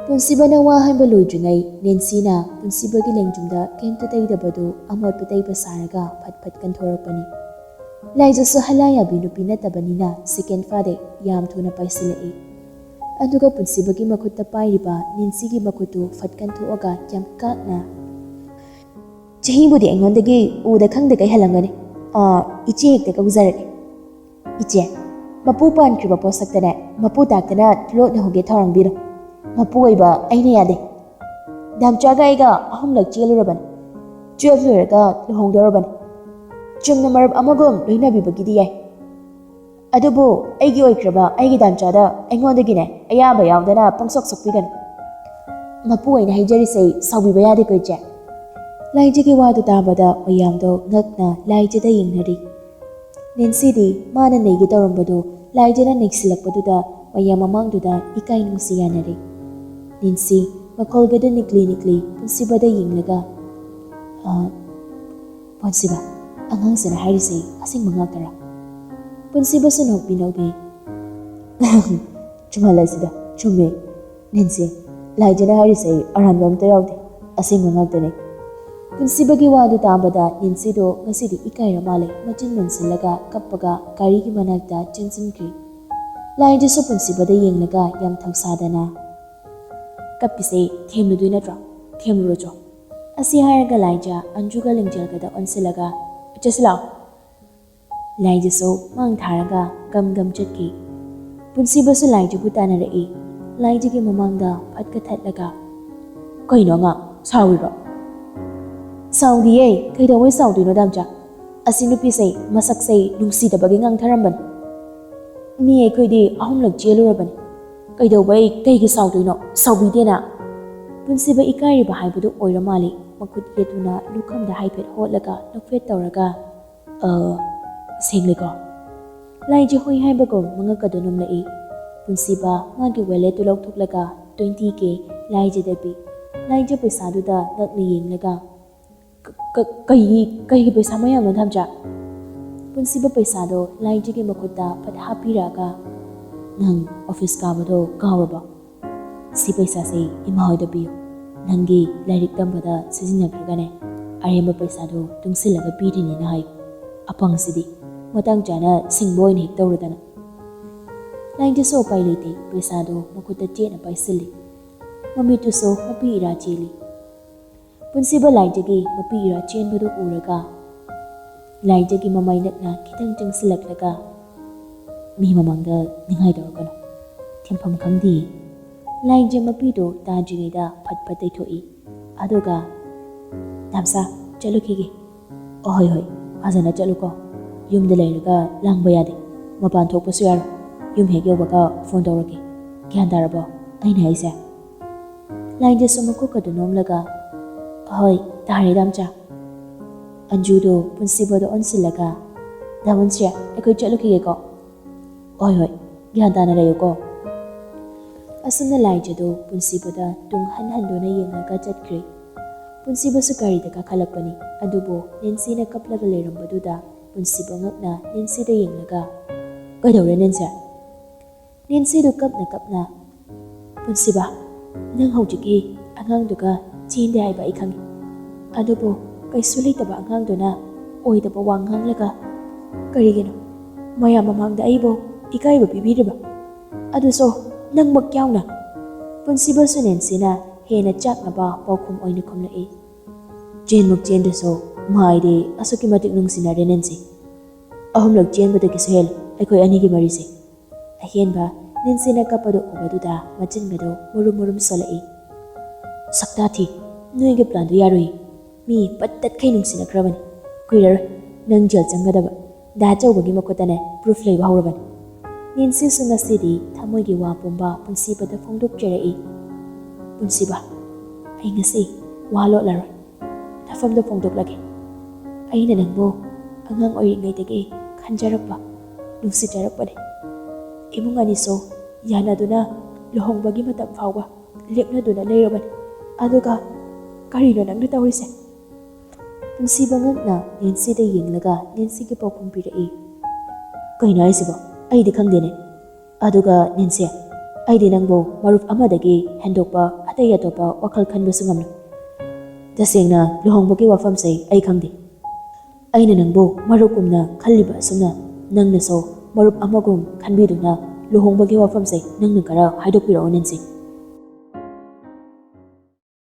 ꯄꯨꯟꯁꯤꯕꯅ ꯋꯥ ꯍꯥꯏꯕ ꯂꯣꯏꯗ꯭ꯔꯤꯉꯩ ꯅꯦꯟꯁꯤꯅ ꯄꯨꯟꯁꯤꯕꯒꯤ ꯂꯦꯡꯖꯨꯝꯗ ꯀꯩꯝꯇ ꯇꯩꯗꯕꯗꯨ ꯑꯃꯣꯠꯄ ꯇꯩꯕ ꯁꯥꯔꯒ ꯐꯠ ꯐꯠ ꯀꯟꯊꯣꯔꯛꯄꯅꯤ꯫ ꯂꯥꯏꯖꯁꯨ ꯍꯂꯥ ꯌꯥꯕꯤ ꯅꯨꯄꯤ ꯅꯠꯇꯕꯅꯤꯅ ꯁꯦꯀꯦꯟ ꯐꯥꯗꯦ, ꯌꯥꯝ ꯊꯨꯅ ꯄꯥꯏꯁꯤꯜꯂꯛꯏ꯫ ꯑꯗꯨꯒ ꯄꯨꯟꯁꯤꯕꯒꯤ ꯃꯈꯨꯠꯇ ꯄꯥꯏꯔꯤꯕ ꯅꯦꯟꯁꯤꯒꯤ ꯃꯈꯨꯠꯇꯨ ꯐꯠ ꯀꯟꯊꯣꯛꯑꯒ ꯌꯥꯝ ꯀꯥꯛꯅ, "ꯆꯍꯤꯕꯨꯗꯤ ꯑꯩꯉꯣꯟꯗꯒꯤ ꯎꯗ ꯈꯪꯗꯒꯩ ꯍꯜꯂꯝꯒꯅꯤ꯫ ꯑꯥ, ꯏꯆꯦ ꯍꯦꯛꯇ ꯀꯧꯖꯔꯒꯦ꯫ ꯏꯆꯦ, ꯃꯄꯨ ꯄꯥꯟꯈ꯭ꯔꯤꯕ ꯄꯣꯠꯁꯛꯇꯅꯦ, ꯃꯄꯨ ꯇꯥꯛꯇꯅ ꯂꯣꯠꯅ ꯍꯧꯒꯦ ꯊꯧꯔꯥꯡꯕꯤꯔꯣ꯫ ꯃꯄꯨ ꯑꯣꯏꯕ ꯑꯩꯅ ꯌꯥꯗꯦ꯫ ꯗꯥꯝꯆꯥꯒ ꯑꯩꯒ ꯑꯍꯨꯝꯂꯛ ꯆꯦꯜꯂꯨꯔꯕꯅꯤ꯫ ꯇꯨꯌꯦꯜꯐ ꯂꯣꯏꯔꯒ ꯂꯨꯍꯣꯡꯗꯧꯔꯕꯅꯤ꯫ ꯆꯨꯝꯅ ꯃꯔꯨꯞ ꯑꯃꯒꯨꯝ ꯂꯣꯏꯅꯕꯤꯕꯒꯤꯗꯤ ꯌꯥꯏ꯫ ꯑꯗꯨꯕꯨ ꯑꯩꯒꯤ ꯑꯣꯏꯈ꯭ꯔꯕ ꯑꯩꯒꯤ ꯗꯥꯝꯆꯥꯗ ꯑꯩꯉꯣꯟꯗꯒꯤꯅꯦ ꯑꯌꯥꯕ ꯌꯥꯎꯗꯅ ꯄꯪꯁꯣꯛ ꯁꯣꯛꯄꯤꯒꯅꯨ꯫ ꯃꯄꯨ ꯑꯣꯏꯅ ꯍꯥꯏꯖꯔꯤꯁꯦ ꯁꯥꯎꯕꯤꯕ ꯌꯥꯗꯦꯀꯣ, ꯏꯆꯦ?" ꯂꯥꯏꯖꯒꯤ ꯋꯥꯗꯨ ꯇꯥꯕꯗ ꯃꯌꯥꯝꯗꯣ ꯉꯛꯅ ꯂꯥꯏꯖꯗ ꯌꯦꯡꯅꯔꯤ꯫ ꯅꯦꯟꯁꯤꯗꯤ ꯃꯥꯅ ꯅꯩꯒꯦ ꯇꯧꯔꯝꯕꯗꯨ ꯂꯥꯏꯖꯅ ꯅꯩꯁꯤꯜꯂꯛꯄꯗꯨꯗ ꯃꯌꯥꯝ ꯃꯃꯥꯡꯗꯨꯗ ꯏꯀꯥꯏ ꯅꯨꯡꯁꯤ ꯌꯥꯅꯔꯦ꯫ ꯅꯦꯟꯁꯤ ꯃꯈꯣꯜꯒꯗꯨ ꯅꯤꯛꯂꯤ ꯅꯤꯛꯂꯤ ꯄꯨꯟꯁꯤꯕꯗ ꯌꯦꯡꯂꯒ, "ꯑ, ꯄꯨꯟꯁꯤꯕ, ꯑꯉꯥꯡꯁꯤꯅ ꯍꯥꯏꯔꯤꯁꯦ ꯑꯁꯦꯡꯕ ꯉꯥꯛꯇꯔꯥ?" ꯄꯨꯟꯁꯤꯕꯁꯨ ꯅꯣꯛꯄꯤ ꯅꯣꯛꯄꯤ, "ꯆꯨꯝꯍꯜꯂꯁꯤꯗ, ꯆꯨꯝꯃꯦ꯫ ꯅꯦꯟꯁꯤ, ꯂꯥꯏꯖꯅ ꯍꯥꯏꯔꯤꯁꯦ ꯑꯔꯥꯟꯕ ꯑꯝꯇ ꯌꯥꯎꯗꯦ, ꯑꯁꯦꯡꯕ ꯉꯥꯛꯇꯅꯦ꯫" ꯄꯨꯟꯁꯤꯕꯒꯤ ꯋꯥꯗꯨ ꯇꯥꯕꯗ ꯅꯦꯟꯁꯤꯗꯣ ꯉꯁꯤꯗꯤ ꯏꯀꯥꯏꯔ ꯃꯥꯜꯂꯦ꯫ ꯃꯆꯤꯟ ꯃꯦꯟꯁꯤꯜꯂꯒ ꯀꯞꯄꯒ ꯒꯥꯔꯤꯒꯤ ꯃꯅꯥꯛꯇ ꯆꯦꯟꯁꯤꯟꯈ꯭ꯔꯤ꯫ ꯂꯥꯏꯖꯁꯨ ꯄꯨꯟꯁꯤꯕꯗ ꯌꯦꯡꯂꯒ ꯌꯥꯝ ꯊꯧꯁꯥꯗꯅ, "ꯀꯞꯄꯤꯁꯦ ꯊꯦꯝꯂꯨꯗꯣꯏ ꯅꯠꯇ꯭ꯔꯣ? ꯊꯦꯝꯂꯨꯔꯣ ꯆꯣ꯫" ꯑꯁꯤ ꯍꯥꯏꯔꯒ ꯂꯥꯏꯖ ꯑꯟꯖꯨꯒ ꯂꯤꯡꯖꯦꯜꯒꯗ ꯑꯣꯟꯁꯤꯜꯂꯒ, "ꯆꯠꯁꯤ ꯂꯥꯛꯑꯣ꯫" ꯂꯥꯏꯖꯁꯨ ꯃꯥꯡ ꯊꯥꯔꯒ ꯒꯝ ꯒꯝ ꯆꯠꯈꯤ꯫ ꯄꯨꯟꯁꯤꯕꯁꯨ ꯂꯥꯏꯖꯕꯨ ꯇꯥꯟꯅꯔꯛꯏ꯫ ꯂꯥꯏꯖꯒꯤ ꯃꯃꯥꯡꯗ ꯐꯠꯀ ꯊꯠꯂꯒ, "ꯀꯩꯅꯣ ꯑꯉꯥꯡ, ꯁꯥꯎꯔꯤꯔꯣ?" "ꯁꯥꯎꯗꯤꯌꯦ, ꯀꯩꯗꯧꯕꯩ ꯁꯥꯎꯗꯣꯏꯅꯣ ꯗꯥꯝꯆꯥ? ꯑꯁꯤ ꯅꯨꯄꯤꯁꯦ ꯃꯁꯛꯁꯦ ꯅꯨꯡꯁꯤꯗꯕꯒꯤ ꯉꯥꯡꯊꯔꯝꯕꯅꯤ꯫ ꯃꯤ ꯑꯩꯈꯣꯏꯗꯤ ꯑꯍꯨꯝꯂꯛ ꯆꯦꯜꯂꯨꯔꯕꯅꯤ꯫ ꯀꯩꯗꯧꯕꯩ, ꯀꯩꯒꯤ ꯁꯥꯎꯗꯣꯏꯅꯣ? ꯁꯥꯎꯕꯤꯗꯦꯅ꯫" ꯄꯨꯟꯁꯤꯕ ꯏꯀꯥꯏꯔꯤꯕ ꯍꯥꯏꯕꯗꯨ ꯑꯣꯏꯔ ꯃꯥꯜꯂꯤ꯫ ꯃꯈꯨꯠ ꯌꯦꯠꯇꯨꯅ ꯂꯨꯈꯝꯗ ꯍꯥꯏꯐꯦꯠ ꯍꯣꯠꯂꯒ ꯅꯣꯛꯐꯦꯠ ꯇꯧꯔꯒ, "ꯑ, ꯁꯦꯡꯂꯦꯀꯣ?" ꯂꯥꯏꯖ ꯍꯣꯏ ꯍꯥꯏꯕꯒꯨꯝ ꯃꯉꯛꯀꯗꯨ ꯅꯣꯝꯂꯛꯏ꯫ ꯄꯨꯟꯁꯤꯕ ꯃꯥꯒꯤ ꯋꯦꯂꯦꯠꯇꯨ ꯂꯧꯊꯣꯛꯂꯒ, ꯇ꯭ꯋꯦꯟꯇꯤ ꯀꯦ ꯂꯥꯏꯖꯗ ꯄꯤ꯫ ꯂꯥꯏꯖ ꯄꯩꯁꯥꯗꯨꯗ ꯉꯛꯅ ꯌꯦꯡꯂꯒ, "ꯀ-, ꯀ-, ꯀꯩꯒꯤ, ꯀꯩꯒꯤ ꯄꯩꯁꯥ ꯃꯌꯥꯝꯅꯣ, ꯊꯝꯆꯥ?" ꯄꯨꯟꯁꯤꯕ ꯄꯩꯁꯥꯗꯣ ꯂꯥꯏꯖꯒꯤ ꯃꯈꯨꯠꯇ ꯐꯠ ꯍꯥꯞꯄꯤꯔꯛꯑꯒ, "ꯅꯪ ꯑꯣꯐꯤꯁ ꯀꯥꯕꯗꯣ ꯀꯥꯎꯔꯕꯣ? ꯁꯤ ꯄꯩꯁꯥꯁꯦ ꯏꯃꯥ ꯍꯣꯏꯗ ꯄꯤꯌꯨ꯫ ꯅꯪꯒꯤ ꯂꯥꯏꯔꯤꯛ ꯇꯝꯕꯗ ꯁꯤꯖꯤꯟꯅꯈ꯭ꯔꯒꯅꯦ, ꯑꯔꯦꯝꯕ ꯄꯩꯁꯥꯗꯣ ꯇꯨꯡꯁꯤꯜꯂꯒ ꯄꯤꯔꯤꯅꯤꯅ ꯍꯥꯏꯌꯨ꯫ ꯑꯄꯪꯁꯤꯗꯤ ꯃꯇꯥꯡ ꯆꯥꯅ ꯁꯤꯡꯕ ꯑꯣꯏꯅ ꯍꯦꯛ ꯇꯧꯔꯗꯅ꯫" ꯂꯥꯏꯖꯁꯨ ꯎꯄꯥꯏ ꯂꯩꯇꯦ, ꯄꯩꯁꯥꯗꯣ ꯃꯈꯨꯠꯇ ꯆꯦꯠꯅ ꯄꯥꯏꯁꯤꯜꯂꯤ꯫ ꯃꯃꯤꯠꯇꯨꯁꯨ ꯃꯄꯤ ꯏꯔꯥ ꯆꯦꯜꯂꯤ꯫ ꯄꯨꯟꯁꯤꯕ ꯂꯥꯏꯖꯒꯤ ꯃꯄꯤ ꯏꯔꯥ ꯆꯦꯟꯕꯗꯨ ꯎꯔꯒ, ꯂꯥꯏꯖꯒꯤ ꯃꯃꯥꯏ ꯅꯛꯅ ꯈꯤꯇꯪ ꯆꯪꯁꯤꯜꯂꯛꯂꯒ, "ꯃꯤ ꯃꯃꯥꯡꯗ ꯅꯤꯡꯉꯥꯏ ꯇꯧꯔꯛꯀꯅꯨ꯫ ꯊꯤꯟꯐꯝ ꯈꯪꯗꯦ꯫" ꯂꯥꯏꯖ ꯃꯄꯤꯗꯨ ꯇꯥꯗ꯭ꯔꯤꯉꯩꯗ ꯐꯠ ꯐꯠ ꯇꯩꯊꯣꯛꯏ꯫ ꯑꯗꯨꯒ, "ꯇꯥꯝꯆꯥ, ꯆꯠꯂꯨꯈꯤꯒꯦ꯫" "ꯑꯍꯣꯏ, ꯍꯣꯏ, ꯐꯖꯅ ꯆꯠꯂꯨꯀꯣ꯫ ꯌꯨꯝꯗ ꯂꯩꯔꯒ ꯂꯥꯡꯕ ꯌꯥꯗꯦ꯫ ꯃꯄꯥꯟ ꯊꯣꯛꯄꯁꯨ ꯌꯥꯔꯣꯏ꯫ ꯌꯨꯝ ꯍꯦꯛ ꯌꯧꯕꯒ ꯐꯣꯟ ꯇꯧꯔꯛꯀꯦ꯫ ꯒ꯭ꯌꯥꯟ ꯇꯥꯔꯕꯣ ꯑꯩꯅ ꯍꯥꯏꯁꯦ?" ꯂꯥꯏꯖꯁꯨ ꯃꯀꯣꯛ ꯑꯗꯨ ꯅꯣꯝꯂꯒ, "ꯑꯍꯣꯏ, ꯇꯥꯔꯦ, ꯗꯥꯝꯆꯥ꯫" ꯑꯟꯖꯨꯗꯨ ꯄꯨꯟꯁꯤꯕꯗ ꯑꯣꯟꯁꯤꯜꯂꯒ, "ꯗꯥ ꯄꯨꯟꯁꯤ, ꯑꯩꯈꯣꯏ ꯆꯠꯂꯨꯈꯤꯒꯦꯀꯣ꯫" "ꯍꯣꯏ, ꯍꯣꯏ, ꯒ꯭ꯌꯥꯟ ꯇꯥꯅ ꯂꯩꯌꯨꯀꯣ꯫" ꯑꯁꯨꯝꯅ ꯂꯥꯏꯖꯗꯨ ꯄꯨꯟꯁꯤꯕꯗ ꯇꯨꯡ ꯍꯟ ꯍꯟꯗꯨꯅ ꯌꯦꯡꯂꯒ ꯆꯠꯈ꯭ꯔꯦ꯫ ꯄꯨꯟꯁꯤꯕꯁꯨ ꯒꯥꯔꯤꯗ ꯀꯥꯈꯠꯂꯛꯄꯅꯤ꯫ ꯑꯗꯨꯕꯨ ꯅꯦꯟꯁꯤꯅ ꯀꯞꯂꯒ ꯂꯩꯔꯝꯕꯗꯨꯗ ꯄꯨꯟꯁꯤꯕ ꯉꯛꯅ ꯅꯦꯟꯁꯤꯗ ꯌꯦꯡꯂꯒ, "ꯀꯩꯗꯧꯔꯦ, ꯅꯦꯟꯁꯤ?" ꯅꯦꯟꯁꯤꯗꯨ ꯀꯞꯅ ꯀꯞꯅ, "ꯄꯨꯟꯁꯤꯕ, ꯅꯪ ꯍꯧꯖꯤꯛꯀꯤ ꯑꯉꯥꯡꯗꯨꯒ ꯆꯦꯟꯗꯦ ꯍꯥꯏꯕ ꯑꯩ ꯈꯪꯉꯤ꯫ ꯑꯗꯨꯕꯨ ꯀꯩꯁꯨ ꯂꯩꯇꯕ ꯑꯉꯥꯡꯗꯨꯅ ꯑꯣꯏꯗꯕ ꯋꯥ ꯉꯥꯡꯂꯒ ꯀꯔꯤꯒꯤꯅꯣ? ꯃꯌꯥꯝ ꯃꯃꯥꯡꯗ ꯑꯩꯕꯨ ꯏꯀꯥꯏꯕ ꯄꯤꯕꯤꯔꯤꯕ? ꯑꯗꯨꯁꯨ ꯅꯪꯃꯛ ꯌꯥꯎꯅ?" ꯄꯨꯟꯁꯤꯕꯁꯨ ꯅꯦꯟꯁꯤꯅ ꯍꯦꯟꯅ ꯆꯥꯛꯅꯕ ꯄꯥꯎꯈꯨꯝ ꯑꯣꯏꯅ ꯈꯨꯝꯂꯛꯏ꯫ "ꯆꯦꯟꯃꯨꯛ ꯆꯦꯟꯗ꯭ꯔꯁꯨ ꯃꯥꯏꯗꯤ ꯑꯁꯨꯛꯀꯤ ꯃꯇꯤꯛ ꯅꯨꯡꯁꯤꯅꯔꯦ, ꯅꯦꯟꯁꯤ꯫ ꯑꯍꯨꯝꯂꯛ ꯆꯦꯟꯕꯗꯒꯤꯁꯨ ꯍꯦꯜꯂꯦ ꯑꯩꯈꯣꯏ ꯑꯅꯤꯒꯤ ꯃꯔꯤꯁꯦ꯫" ꯑꯍꯦꯟꯕ ꯅꯦꯟꯁꯤꯅ ꯀꯞꯄꯗꯨ ꯎꯕꯗꯨꯗ ꯃꯆꯤꯟꯒꯗꯨ ꯃꯨꯔꯨꯝ ꯃꯨꯔꯨꯝ ꯁꯣꯜꯂꯛꯏ꯫ "ꯁꯛꯇꯥ ꯊꯤ, ꯅꯣꯏꯒꯤ ꯄ꯭ꯂꯥꯟꯗꯨ ꯌꯥꯔꯣꯏ꯫ ꯃꯤ ꯄꯠ ꯇꯠꯈꯩ ꯅꯨꯡꯁꯤꯅꯈ꯭ꯔꯕꯅꯤ꯫ ꯀꯨꯏꯔꯔꯣꯏ ꯅꯪ ꯖꯦꯜ ꯆꯪꯒꯗꯕ꯫ ꯗꯥ ꯆꯧꯕꯒꯤ ꯃꯈꯨꯠꯇꯅꯦ ꯄ꯭ꯔꯨꯐ ꯂꯩꯕ ꯍꯧꯔꯕꯅꯤ꯫" ꯅꯦꯟꯁꯤꯁꯨ ꯉꯁꯤꯗꯤ ꯊꯃꯣꯏꯒꯤ ꯋꯥ ꯄꯨꯝꯕ ꯄꯨꯟꯁꯤꯕꯗ ꯐꯣꯡꯗꯣꯛꯆꯔꯛꯏ꯫ "ꯄꯨꯟꯁꯤꯕ, ꯑꯩ ꯉꯁꯤ ꯋꯥ ꯂꯣꯠꯂꯔꯣꯏ꯫ ꯅꯐꯝꯗ ꯐꯣꯡꯗꯣꯛꯂꯒꯦ꯫ ꯑꯩꯅ ꯅꯪꯕꯨ ꯑꯉꯥꯡ ꯑꯣꯏꯔꯤꯉꯩꯗꯒꯤ ꯈꯟꯖꯔꯛꯄ, ꯅꯨꯡꯁꯤꯖꯔꯛꯄꯅꯤ꯫ ꯏꯃꯨꯡ ꯑꯅꯤꯁꯨ ꯌꯥꯅꯗꯨꯅ ꯂꯨꯍꯣꯡꯕꯒꯤ ꯃꯇꯝ ꯐꯥꯎꯕ ꯂꯦꯞꯅꯗꯨꯅ ꯂꯩꯔꯕꯅꯤ꯫ ꯑꯗꯨꯒ ꯀꯔꯤꯅꯣ ꯅꯪꯅ ꯇꯧꯔꯤꯁꯦ? ꯄꯨꯟꯁꯤꯕꯉꯛꯅ ꯅꯦꯟꯁꯤꯗ ꯌꯦꯡꯂꯒ ꯅꯦꯟꯁꯤꯒꯤ ꯄꯥꯎꯈꯨꯝ ꯄꯤꯔꯛꯏ꯫ "ꯀꯩꯅꯣ ꯍꯥꯏꯁꯤꯕꯣ? ꯑꯩꯗꯤ ꯈꯪꯗꯦꯅꯦ꯫ ꯑꯗꯨꯒ ꯅꯦꯟꯁꯤ, ꯑꯩꯗꯤ ꯅꯪꯕꯨ ꯃꯔꯨꯞ ꯑꯃꯗꯒꯤ ꯍꯦꯟꯗꯣꯛꯄ ꯑꯇꯩ ꯑꯇꯣꯞꯄ ꯋꯥꯈꯜ ꯈꯟꯕꯁꯨ ꯉꯝꯂꯣꯏ꯫ ꯇꯁꯦꯡꯅ ꯂꯨꯍꯣꯡꯕꯒꯤ ꯋꯥꯐꯝꯁꯦ ꯑꯩ ꯈꯪꯗꯦ꯫ ꯑꯩꯅ ꯅꯪꯕꯨ ꯃꯔꯨꯞꯀꯨꯝꯅ ꯈꯜꯂꯤꯕ ꯑꯁꯨꯝꯅ ꯅꯪꯅꯁꯨ ꯃꯔꯨꯞ ꯑꯃꯒꯨꯝ ꯈꯟꯕꯤꯗꯨꯅ ꯂꯨꯍꯣꯡꯕꯒꯤ ꯋꯥꯐꯝꯁꯦ ꯅꯪꯅ ꯈꯔ ꯍꯥꯏꯗꯣꯛꯄꯤꯔꯛꯑꯣ ꯅꯦꯟꯁꯤ꯫